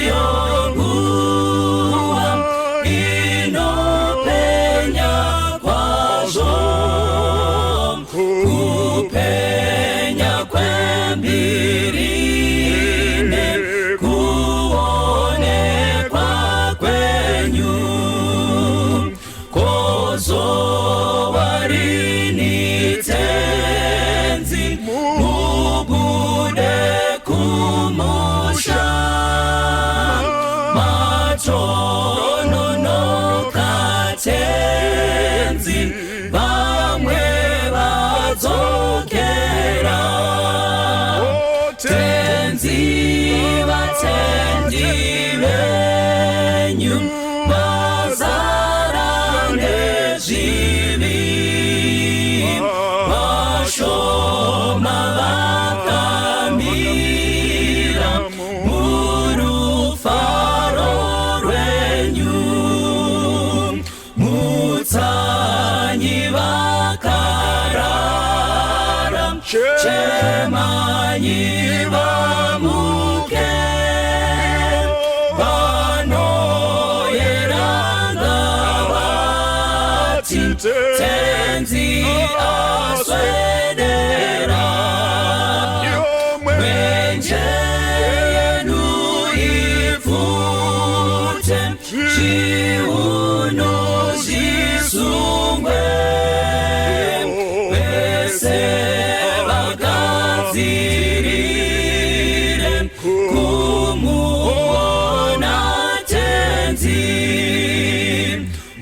yonguva inopenya kwazvo, kupenya kwembiri nekuonekwa kwenyu. Kozowarini, Tenzi, mubude kumusha? Matononoka, Tenzi, vamwe vadzokera. Tenzi, vatendi venyu vazara nezvivi, vashoma vakamira murufaro rwenyu. Mutsanyi vakarara, chemanyi vamuke. Vanoyeranga vati Tenzi aswedera. Mwenje yenu ipfute, zviuno zvisungwe, vese vagadzirire kumuona Tenzi.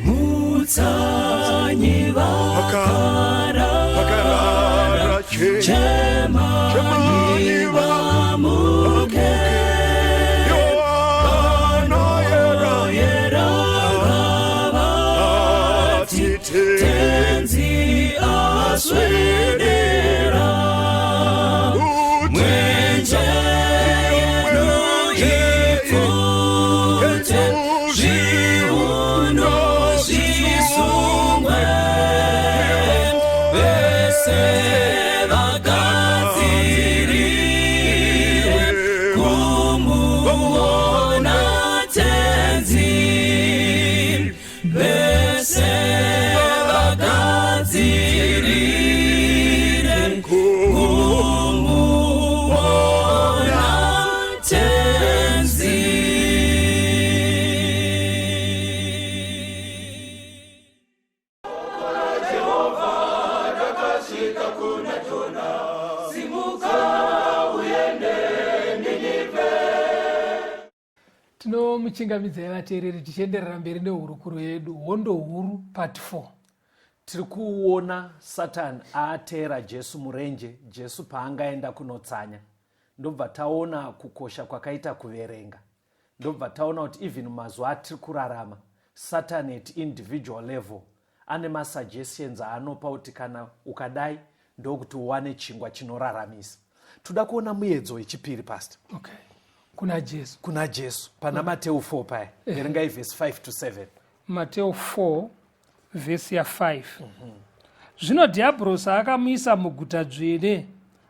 Mutsanyi vakarara, chemanyi vamuke. Vanoyera vati Tenzi aswedera. Mwenje yenu ipfute, zviuno zvisungwe, vese vagadzirire kumuona Tenzi, vese vagadzirire kumuona Tenzi. Tinomuchingamidzai vateereri tichienderera mberi nehurukuro yedu Hondo Huru Part 4. Tiri kuona Satani ateera Jesu murenje, Jesu paangaenda kunotsanya. Ndobva taona kukosha kwakaita kuverenga. Ndobva taona kuti even mumazuva atiri kurarama, Satani at individual level ane masuggestions aanopa kuti kana ukadai ndokuti uwane chingwa chinoraramisa. Toda kuona muedzo wechipiri, Pastor. Okay. Kuna Jesu. Kuna Jesu. Pana Mateu 4 paya. Verengai verse 5 to 7. Mateu 4 vhesi ya5. Zvino Dhiabhorosi akamuisa muguta dzvene,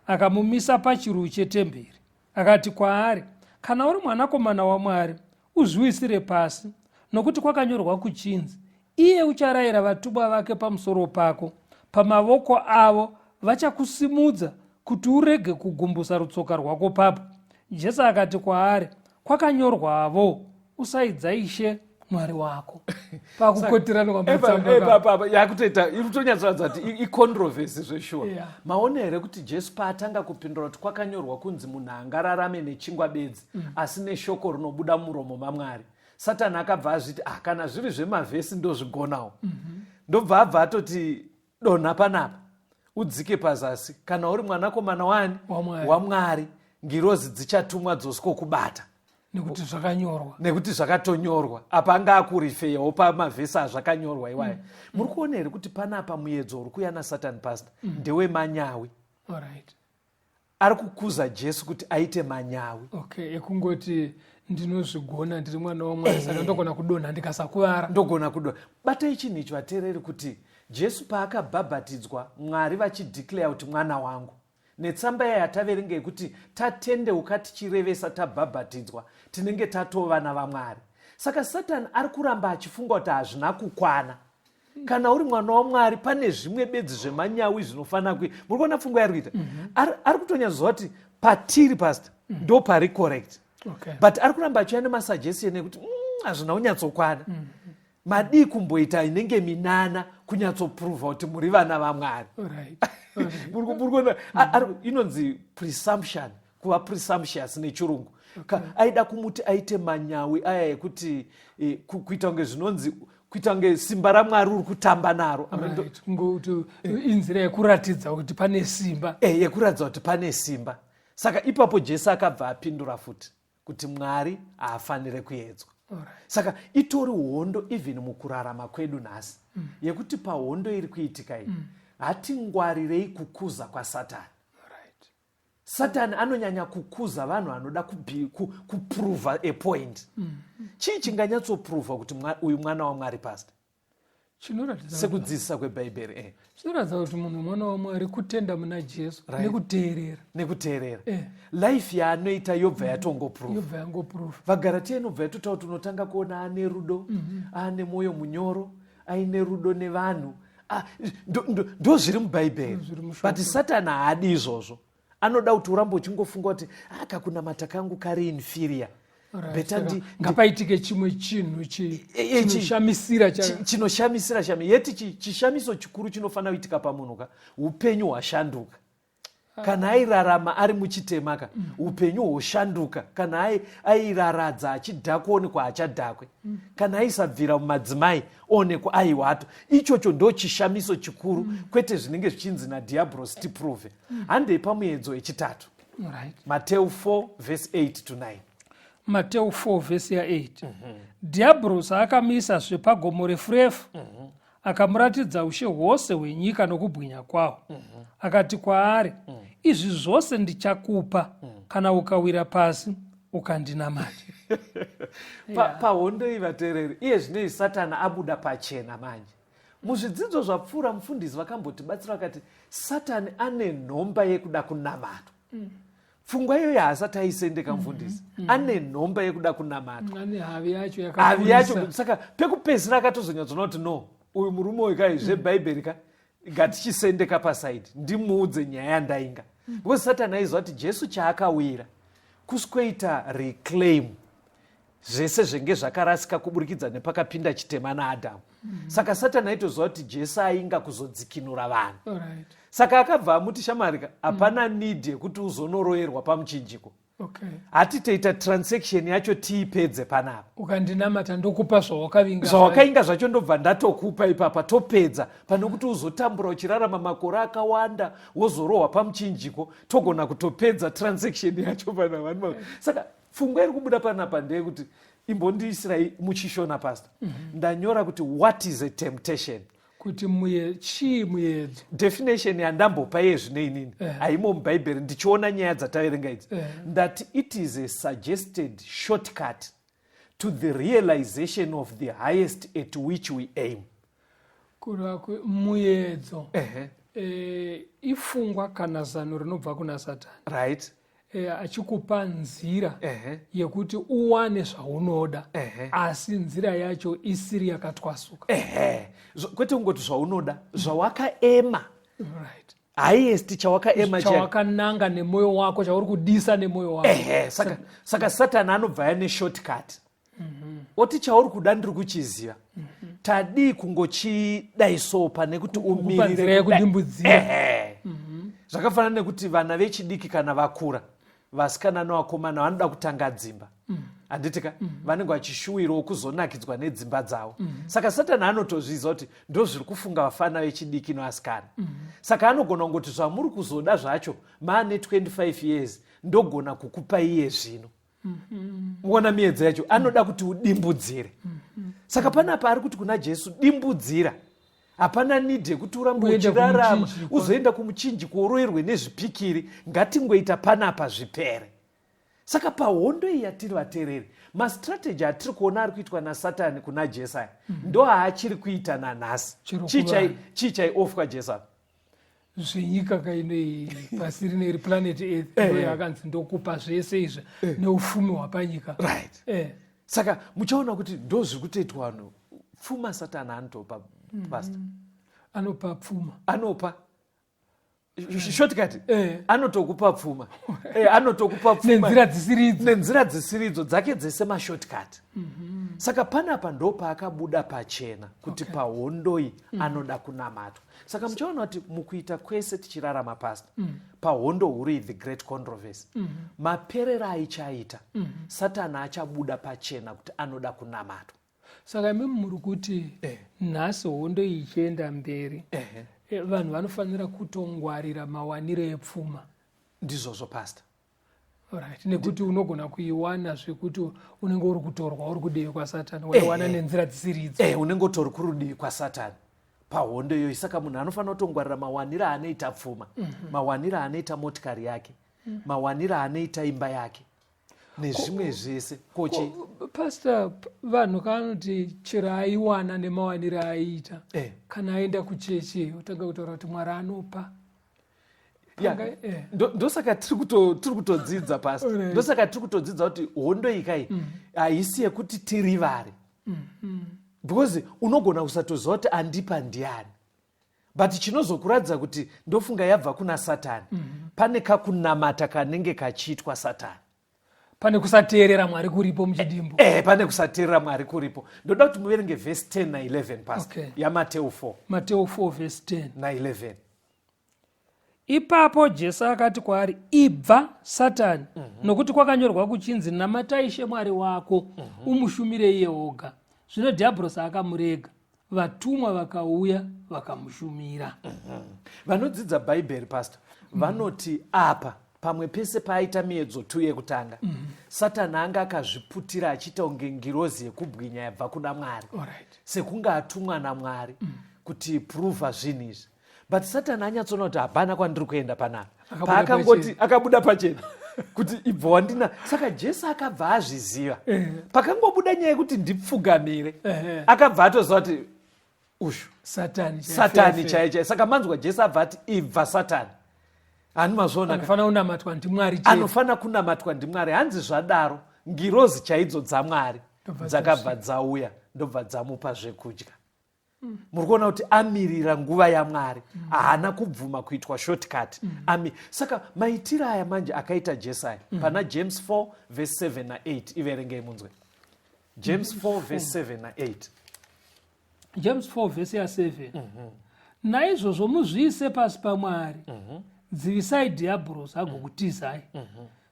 akamumisa pachiruwu chetemberi, akati kwaari, Kana uri mwanakomana waMwari, uzviwisire pasi, nokuti kwakanyorwa kuchinzi, Iye ucharayira vatumwa vake pamusoro pako, pamavoko avo vachakusimudza, kuti urege kugumbusa rutsoka rwako papo. Jesu akati kwaari, Kwakanyorwavo, usaidza Ishe Mwari wako. Pakukotiranwa matsamba yakutoita iri kutonyatsoratidza kuti icontroversy zveshuwa. Maona here kuti Jesu paatanga kupindura kuti kwakanyorwa kunzi munhu angararame nechingwa bedzi asi neshoko rinobuda muromo maMwari, Satani akabva azviti, ah, kana zviri zvemavhesi ndozvigonawo. Ndobva abva atoti donha panapa udzike pazasi, kana uri mwanakomana wani waMwari, ngirozi dzichatumwa dzoswokubata, nekuti zvakanyorwa, nekuti zvakatonyorwa. Apa anga akurifeyawo pamavhesi azvakanyorwa iwaya. Muri kuona here kuti panapa muedzo uri kuuya naSatani, Pastor, ndewemanyawi. Ari kukuza Jesu kuti aite manyawi. Okay, ekungoti ndinozvigona, ndiri mwana waMwari, saka ndogona kudonha ndikasakuvara. Ndogona kudonha. Batai chinhu ichi vateereri, kuti Jesu paakabhabhatidzwa, Mwari vachideclare kuti mwana wangu, netsamba iya yataverenga yekuti tatendeuka tichirevesa tabhabhatidzwa, tinenge tatova vana vaMwari. Saka Satani ari kuramba achifunga kuti hazvina kukwana. Kana uri mwana waMwari, pane zvimwe bedzi zvemanyawi zvinofanira kui. Muri kuona pfungwa yaari kuita? Ari kutonyatsoziva kuti patiri, Pastor, ndo pari correct. But ari kuramba achiuya nemasuggestion ekuti hazvina kunyatsokwana. Madii kumboita inenge minana kunyatsoprova kuti muri vana vaMwari? Muri kuona inonzi presumption, kuva presumptuous nechirungu. Aida kumuti aite manyawi aya ekuti kuita kunge zvinonzi kuita kunge simba raMwari uri kutamba naro. Kungoti inzira yekuratidza kuti pane simba. Yekuratidza kuti pane simba. Saka ipapo Jesu akabva apindura futi kuti Mwari haafanire kuedzwa. Saka itori hondo even mukurarama kwedu nhasi, yekuti pahondo iri kuitika iyi, hatingwarirei kukuza kwaSatani. Satani anonyanya kukuza vanhu vanoda kuprova a point. Chii chinganyatsoprova kuti uyu mwana waMwari, Pastor? Chinoratidza sekudzidzisa kwebhaibheri. Chinoratidza kuti munhu mwana waMwari kutenda muna Jesu nekuteerera. Nekuteerera. Life yaanoita yobva yatongoprova. Yobva yangoprova. VaGaratiya inobva yatotaura kuti unotanga kuona ane rudo, ane mwoyo munyoro, aine rudo nevanhu. Ndo zviri mubhaibheri. Zviri mushoko. But Satani haadi izvozvo. Anoda kuti urambe uchingofunga kuti kakunamata kangu kari inferior. Better Ngapaitike chimwe chinhu chinoshamisira chinoshamisira shami yeti chishamiso chikuru chinofanira kuitika pamunhu ka upenyu hwashanduka. Kana airarama ari muchitema ka, upenyu hwoshanduka. Kana airaradza achidhakwa, onekwa achadhakwe. Kana aisabvira mumadzimai, onekwa aiwa ato. Ichocho ndo chishamiso chikuru, kwete zvinenge zvichinzi nadhiabhorosi tiprove. Handei pamuedzo wechitatu. Mateu 4 verse 8 to 9. Mateu 4 vhesi ya8. Dhiabhorosi akamuisazve pagomo refu refu, akamuratidza ushe hwose hwenyika nokubwinya kwahwo. Akati kwaari, Izvi zvose ndichakupa kana ukawira pasi ukandinamata. Pahondo iyi vateereri, iye zvinei Satani abuda pachena manje. Muzvidzidzo zvapfuura mufundisi vakambotibatsira vakati Satani ane nhomba yekuda kunamatwa. Pfungwa iyoyo haasati aisendeka mufundisi. Ane nhomba yekuda kunamatwa. Ane havi yacho Havi yacho. Yakakurisa. Saka pekupedzisira akatozonyatsoona kuti no, uyu murume uyu kai zvebhaibheri ka ngatichisendeka pasaidi, ndimuudze nyaya yandainga. Because Satani aiziva kuti Jesu chaakawira kusikoita reclaim zvese zvenge zvakarasika kuburikidza nepakapinda chitema naAdhamu. Saka Satani aitoziva kuti Jesu ainga kuzodzikinura vanhu. Saka akabva amuti, shamarika, hapana need yekuti uzonoroyerwa pamuchinjiko. Okay. Hatitoita transaction yacho tiipedze panapa. Ukandinamata ndokupa zvawakavinga. Zvawakainga zvacho ndobva ndatokupa ipapa topedza pane kuti uzotambura uchirarama makore akawanda wozorohwa pamuchinjiko togona kutopedza transaction yacho panapa. Saka pfungwa iri kubuda panapa ndeyekuti imbondiisirai muchishona pastor. Ndanyora kuti what is a temptation? Kuti muye chii muyedzo? Definition yandambopa iye zvino inini haimo mubhaibheri ndichiona nyaya dzataverenga idzi. Ndati it is a suggested shortcut to the realization of the highest at which we aim. Kureva muyedzo ifungwa kana zano rinobva kuna Satani. Right. Achikupa nzira yekuti uwane zvaunoda asi nzira yacho isiri yakatwasuka. Kwete kungoti zvaunoda, zvawakaema. Right. Highest chawakaema chawakananga nemwoyo wako, chauri kudisa nemwoyo wako. Saka Satani anobva ya neshortcut. Oti chauri kuda ndiri kuchiziva. Tadii kungochidai so pane kuti umirire yekudimbudzira. Zvakafanana nekuti vana vechidiki kana vakura, vasikana nevakomana vanoda kutanga dzimba. Handitika? Vanenge vachishuwirawo kuzonakidzwa nedzimba dzavo. Saka Satani anotozviziva kuti ndozviri kufunga vafana vechidiki nevasikana. Saka anogona kungoti zvamuri kuzoda zvacho maane 25 years ndogona kukupa iye zvino. Muona miedzo yacho anoda kuti udimbudzire. Saka panapa ari kuti kuna Jesu dimbudzira. Hapana need yekuti urambe uchirarama uzoenda kumuchinjiko uroerwe nezvipikiri, ngatingoita panapa zvipere. Saka pahondo iyi yatiri vateereri, mastrategy atiri kuona ari kuitwa naSatani kuna Jesu aya ndo aachiri kuita nanhasi. Chii chaiofwa Jesu apa? Zvenyika kaino pasi rino iri planet Earth ndo yakanzi ndokupa zvese izvi neufumi hwapanyika. Right. Saka muchaona kuti ndo zviri kutoitwa vanhu. Pfuma Satani anotopa, pastor. Anopa pfuma. Anopa shortcut. Anotokupa pfuma, anotokupa pfuma nenzira dzisiridzo. Nenzira dzisiridzo dzake dzese mashortcut. Saka panapa ndo paakabuda pachena kuti pahondoi anoda kunamatwa. Saka muchaona kuti mukuita kwese tichirarama, pastor, pahondo huru iyi, the great controversy, maperero aichaita Satani achabuda pachena kuti anoda kunamatwa. Saka imimi muri kuti nhasi hondo iyi ichienda mberi, vanhu vanofanira kutongwarira mawaniro epfuma. Ndizvozvo, pastor. Right, nekuti unogona kuiwana zvekuti unenge uri kutorwa uri kudivi kwaSatani, waiwana nenzira dzisiridzo. Unenge utori kurudivi kwaSatani pahondo iyoyi. Saka munhu anofanira kutongwarira mawaniro aanoita pfuma, mawaniro aanoita motikari yake, mawaniro aanoita imba yake nezvimwe zvese kochi. Pastor, vanhu kanoti chero aiwana nemawaniro aiita, kana aenda kuchechi otanga kutaura kuti Mwari anopa. Ndosaka tiri kutodzidza, pastor. Ndosaka tiri kutodzidza kuti hondo ikai haisi yekuti tirivare, because unogona kusatoziva kuti andipa ndiani, but chinozokuratidza kuti ndofunga yabva kuna Satani, pane kakunamata kanenge kachiitwa Satani. Pane kusateerera Mwari kuripo muchidimbu. Pane kusateerera Mwari kuripo. Ndoda kuti muverenge vhesi 10 na11, pastor. YaMateu 4. Mateu 4 vhesi 10 na11. Ipapo Jesu akati kwaari, "Ibva, Satani, nokuti kwakanyorwa kuchinzi, 'Namatai Ishe Mwari wako, umushumire iye oga.'" Zvino Dhiabhorosi akamurega, vatumwa vakauya vakamushumira. Vanodzidza Bhaibheri, pastor, vanoti apa pamwe pese paaita miedzo 2 yekutanga, Satani anga akazviputira achiita kunge ngirozi yekubwinya yabva kuna Mwari, sekunge atumwa naMwari kuti prova zvinhu izvi. But Satani anyatsoona kuti hapana kwandiri kuenda panapa. Akabuda. Paakangoti akabuda pachena kuti ibva wandina. Saka Jesu akabva azviziva pakangobuda nyaya yekuti ndipfugamire. Akabva atoziva kuti ushu Satani. Satani chaiye chaiye. Saka manzwa Jesu abva ati, "Ibva, Satani." Hani mazviona ka? Anofanira kunamatwa ndiMwari chete. Anofanira kunamatwa ndiMwari. Hanzi zvadaro ngirozi chaidzo dzaMwari Ndobva dzakabva dzauya, ndobva dzamupa zvekudya. Muri kuona kuti amirira nguva yaMwari, haana kubvuma kuitwa shortcut. Ami saka maitiro aya manje akaita Jesu aya pana James 4 verse 7 na8, iverengei munzwe James 4 verse 7 na8. James 4 vhesi ya7: "Naizvozvo muzviise pasi paMwari, dzivisai Dhiabhorosi, agokutizai."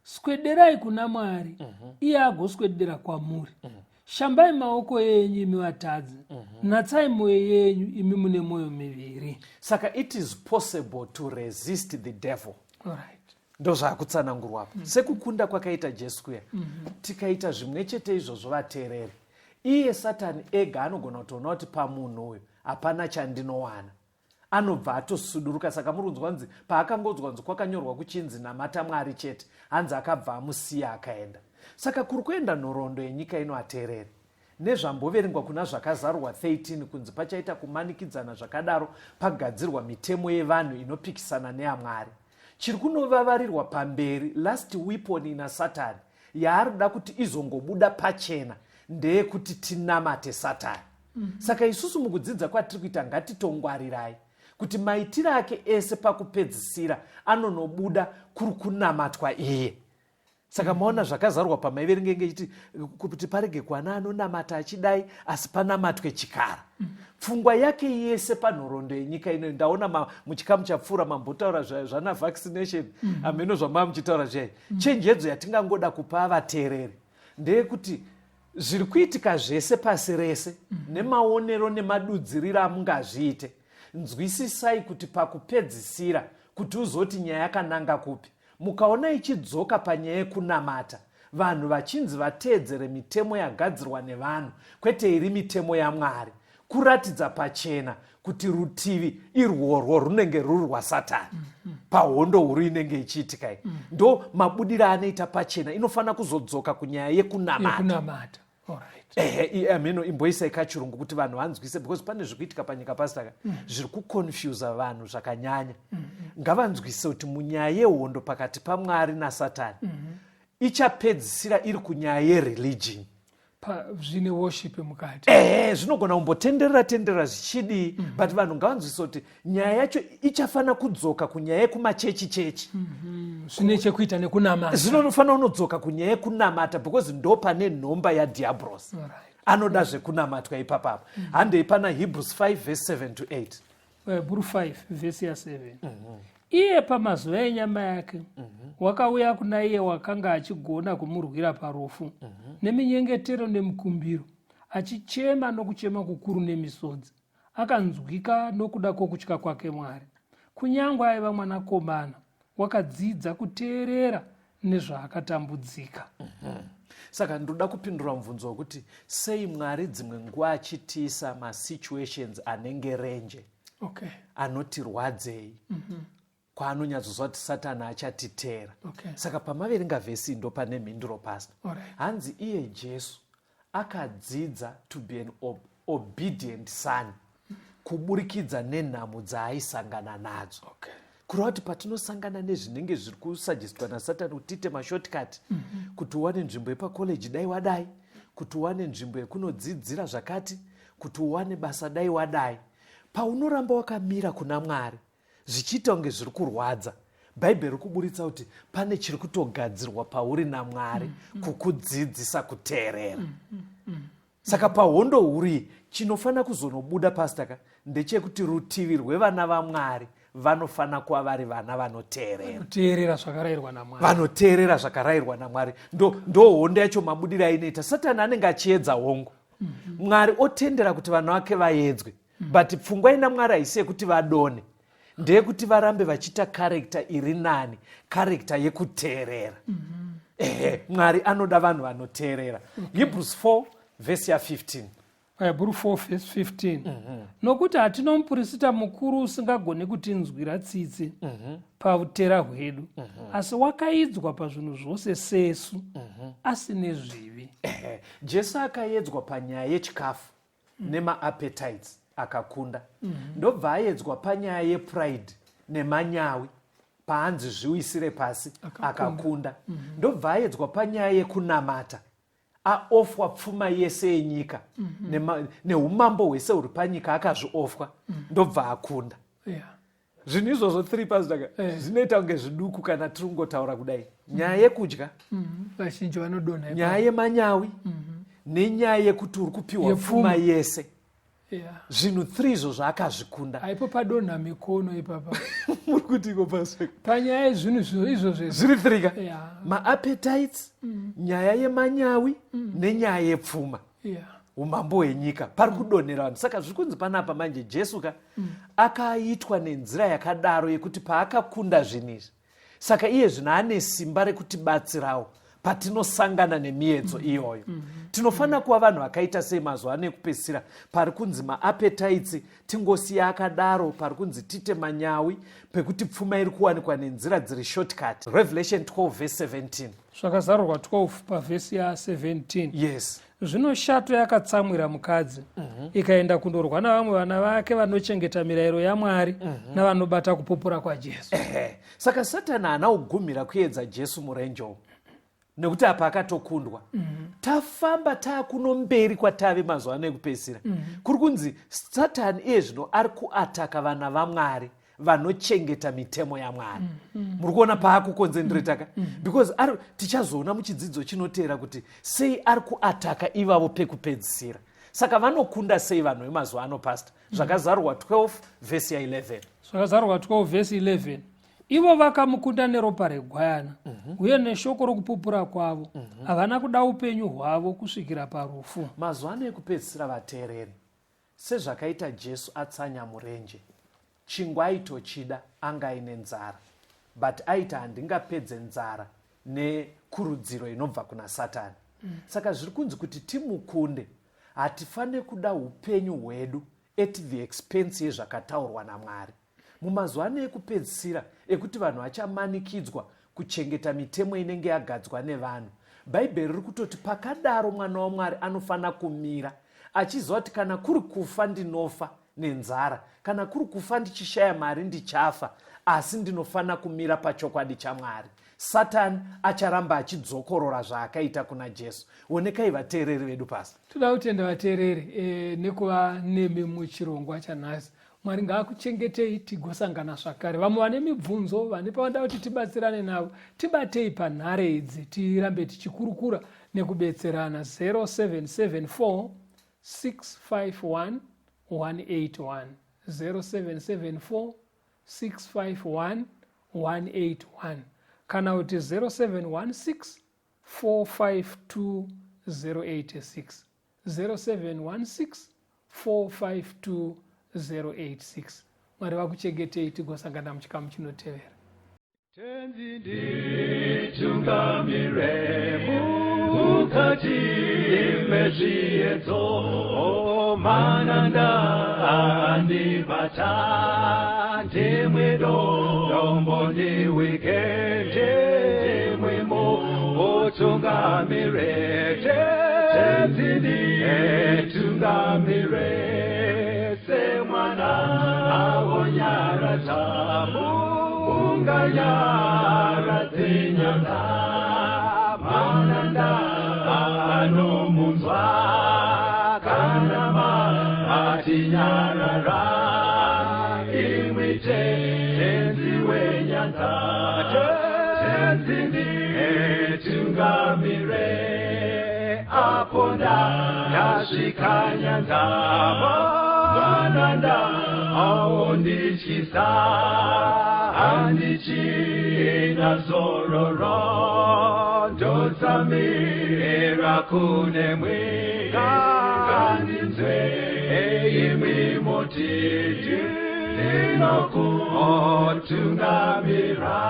Swederai kuna Mwari, iye agoswedera kwamuri. Shambai maoko enyu, imi vatadzi, natsai mwoyo yenyu, imi mune mwoyo miviri. Saka it is possible to resist the devil. Alright. Ndozvaakutsanangurwa apa. Sekukunda kwakaita Jesu kuya, tikaita zvimwe chete izvozvo, vateereri, iye Satani ega anogona kutoona kuti pamunhu uyu hapana chandinowana, anobva atosuduruka. Saka muri kunzwa nzi paakangonzwa nzi kwakanyorwa kuchinzi namata Mwari chete, hanzi akabva amusiya akaenda. Saka kuri kuenda nhoroondo yenyika ino, ateereri, nezvamboverengwa kuna Zvakazarurwa 13 kunzi pachaita kumanikidzana zvakadaro, pagadzirwa mitemo yevanhu inopikisana neyaMwari. Chiri kunovavarirwa pamberi, last weapon ina Satani yaari kuda kuti izongobuda pachena, ndeyekuti tinamate Satani. Saka isusu mukudzidza kwatiri kuita, ngatitongwarirai kuti maitiro ake ese pakupedzisira anonobuda kuri kunamatwa iye. Saka maona Zvakazarurwa pamaiverengenge ichiti kuti parege kuwana anonamata achidai, asi panamatwe chikara. Pfungwa yake yese panhoroondo yenyika ino, ndaona muchikamu chapfuura mambotaura zvana vaccination, hameno zvamaa muchitaura zviyai. Chenjedzo yatingangoda kupa vateereri ndeyekuti zviri kuitika zvese pasi rese, nemaonero nemadudziriro amungazviite, nzwisisai kuti pakupedzisira, kuti uzoti nyaya yakananga kupi, mukaona ichidzoka panyaya yekunamata, vanhu vachinzi vateedzere mitemo yagadzirwa nevanhu kwete iri mitemo yaMwari, kuratidza pachena kuti rutivi irworwo runenge ruri rwaSatani pahondo huru inenge ichiitika iyi. Ndo mabudiro anoita pachena, inofanira kuzodzoka kunyaya yekunamata. Yekunamata. Alright. Ehe, ameno imboisai kachirungu kuti vanhu vanzwise, because pane zviri kuitika panyika, pastaka, zviri kuconfusa vanhu zvakanyanya. Ngavanzwise kuti munyaya yehondo pakati paMwari naSatani, ichapedzisira iri kunyaya yereligion. Zvine worship mukati. Ehe, zvinogona kumbotenderera tenderera zvichidii, but vanhu ngavanzwise kuti nyaya yacho ichafanira kudzoka kunyaya yekumachechi chechi. Zvine chekuita nekunamata. Zvinofanira kunodzoka kunyaya yekunamata, because ndo pane nhomba yadhiabros. Anoda zvekunamatwa ipapapa. Handei pana Hebrews 5 verse 7 to 8. Hebrew 5 vhesi ya7. Iye pamazuva enyama yake wakauya kuna iye wakanga achigona kumurwira parufu, neminyengetero nemukumbiro, achichema nokuchema kukuru nemisodzi, akanzwika nokuda kwokutya kwake Mwari. Kunyange aiva mwanakomana, wakadzidza kuteerera nezvaakatambudzika. Saka ndoda kupindura mubvunzo wekuti sei Mwari dzimwe nguva achitiisa masituations anenge renje, anotirwadzei, kwaanonyatsoziva kuti Satani achatiteera. Saka pamaverenga vhesi ndo pane mhinduro, pastor. Hanzi iye Jesu akadzidza to be an obedient son kuburikidza nenhamo dzaaisangana nadzo. Kureva kuti patinosangana nezvinenge zviri kusuggestwa naSatani kuti tiite mashortcut, kuti uwane nzvimbo yepakoleji dai wadai, kuti uwane nzvimbo yekunodzidzira zvakati, kuti uwane basa dai wadai, paunoramba wakamira kuna Mwari zvichiita kunge zviri kurwadza, Bhaibheri riri kuburitsa kuti pane chiri kutogadzirwa pauri naMwari kukudzidzisa kuteerera. Saka pahondo huru iyi, chinofanira kuzonobuda, pastaka, ndechekuti rutivi rwevana vaMwari vanofanira kuva vari vana vanoteerera. Kuteerera zvakarayirwa naMwari. Vanoteerera zvakarayirwa naMwari. Ndo hondo yacho mabudiro ainoita. Satani anenge achiedza, hongu, Mwari otendera kuti vana vake vaedzwe, but pfungwa ina Mwari haisi yekuti vadone, ndeyekuti varambe vachiita character iri nani, character yekuteerera. Ehe, Mwari anoda vanhu vanoteerera. Hebrews 4 vhesi ya15. Hebrew 4 verse 15. Nokuti hatina mupurisita mukuru usingagoni kutinzwira tsitsi pautera hwedu, asi wakaidzwa pazvinhu zvose sesu, asine zvivi. Ehe, Jesu akaedzwa panyaya yechikafu nemaappetites, akakunda. Ndobva aedzwa panyaya yepride nemanyawi, paanzi zviwisire pasi, akakunda. Ndobva aedzwa panyaya yekunamata, aofferwa pfuma yese yenyika neumambo hwese huri panyika, akazviofferwa, ndobva akunda. Zvinhu izvozvo 3, pastaka, zvinoita kunge zviduku kana tiri kungotaura kudai. Nyaya yekudya, Vazhinji vanodonha ipapo. Nyaya yemanyawi nenyaya yekuti uri kupiwa Yepfuma. pfuma yese. Zvinhu 3 izvo zvaakazvikunda. Aipo padonha mikono ipapa. Muri kutiko pastor? Panyaya yezvinhu izvozvo zviri 3 ka? Maappetites, nyaya yemanyawi, nenyaya yepfuma. Umambo hwenyika pari kudonhera vanhu. Saka zviri kunzi panapa manje Jesu ka akaitwa nenzira yakadaro yekuti paakakunda zvinhu izvi, saka iye zvino ane simba rekutibatsirawo patinosangana nemiedzo iyoyo. Tinofanira kuva vanhu vakaita sei mazuva ano ekupedzisira? Pari kunzi maappetites tingosiya akadaro, pari kunzi tite manyawi, pekuti pfuma iri kuwanikwa nenzira dziri shortcut. Revelation 12 verse 17. Zvakazarurwa 12 pavhesi ya17. Yes. Zvino shato yakatsamwira mukadzi, ikaenda kundorwa navamwe vana vake vanochengeta mirayiro yaMwari navanobata kupupura kwaJesu. Saka Satani haana kugumira kuedza Jesu murenje umu, nekuti apa akatokundwa. Tafamba taakuno mberi kwatave mazuva ano ekupedzisira. Kuri kunzi Satani iye zvino ari kuataka vana vaMwari vanochengeta mitemo yaMwari. Muri kuona paakukonzentreta ka? Because tichazoona muchidzidzo chinoteera kuti sei ari kuataka ivavo pekupedzisira. Saka vanokunda sei vanhu vemazuva ano, pastor? Zvakazarurwa 12 vhesi ya11. Zvakazarurwa 12 vhesi 11. Ivo vakamukunda neropa regwayana, uye neshoko rokupupura kwavo. Havana kuda upenyu hwavo kusvikira parufu. Mazuva ano ekupedzisira, vateereri, sezvakaita Jesu atsanya murenje, chingwa aitochida, anga aine nzara, but aiti handingapedze nzara nekurudziro inobva kuna Satani. Saka zviri kunzi kuti timukunde, hatifaniri kuda upenyu hwedu at the expense yezvakataurwa naMwari. Mumazuva ano ekupedzisira ekuti vanhu vachamanikidzwa kuchengeta mitemo inenge yagadzwa nevanhu, Bhaibheri riri kutoti pakadaro mwana waMwari anofanira kumira achiziva kuti kana kuri kufa ndinofa nenzara, kana kuri kufa ndichishaya mari ndichafa, asi ndinofanira kumira pachokwadi chaMwari. Satani acharamba achidzokorora zvaakaita kuna Jesu. Onekai vateereri vedu pasi. Toda kutenda vateereri nekuva nemi muchirongwa chanhasi. Mwari ngaakuchengetei, tigosangana zvakare. Vamwe vane mibvunzo, vane pavanoda kuti tibatsirane navo, tibatei panhare idzi tirambe tichikurukura nekubetserana. 0774 651 181, 0774 651 181, kana kuti 0716 452 086, 0716 452 086. Mwari vakuchengetei, tigosangana muchikamu chinotevera. Tenzi nditungamire mukati mezviedzo, mananda andibata, ndimwe dombo ndiwike, ndimwe mutungamire. Tenzi nditungamire semwana awonyaradza unganyaradze nyanga, mananda anomunzwa kana matinyarara, imwi Tenzi wenyanga. Tenzi nditungamire apo ndasvika nyanza, mananda aondityisa, handichina zororo, ndotsamira kunemwi, ngandinzwe imwi mutiti ndinokutungamira.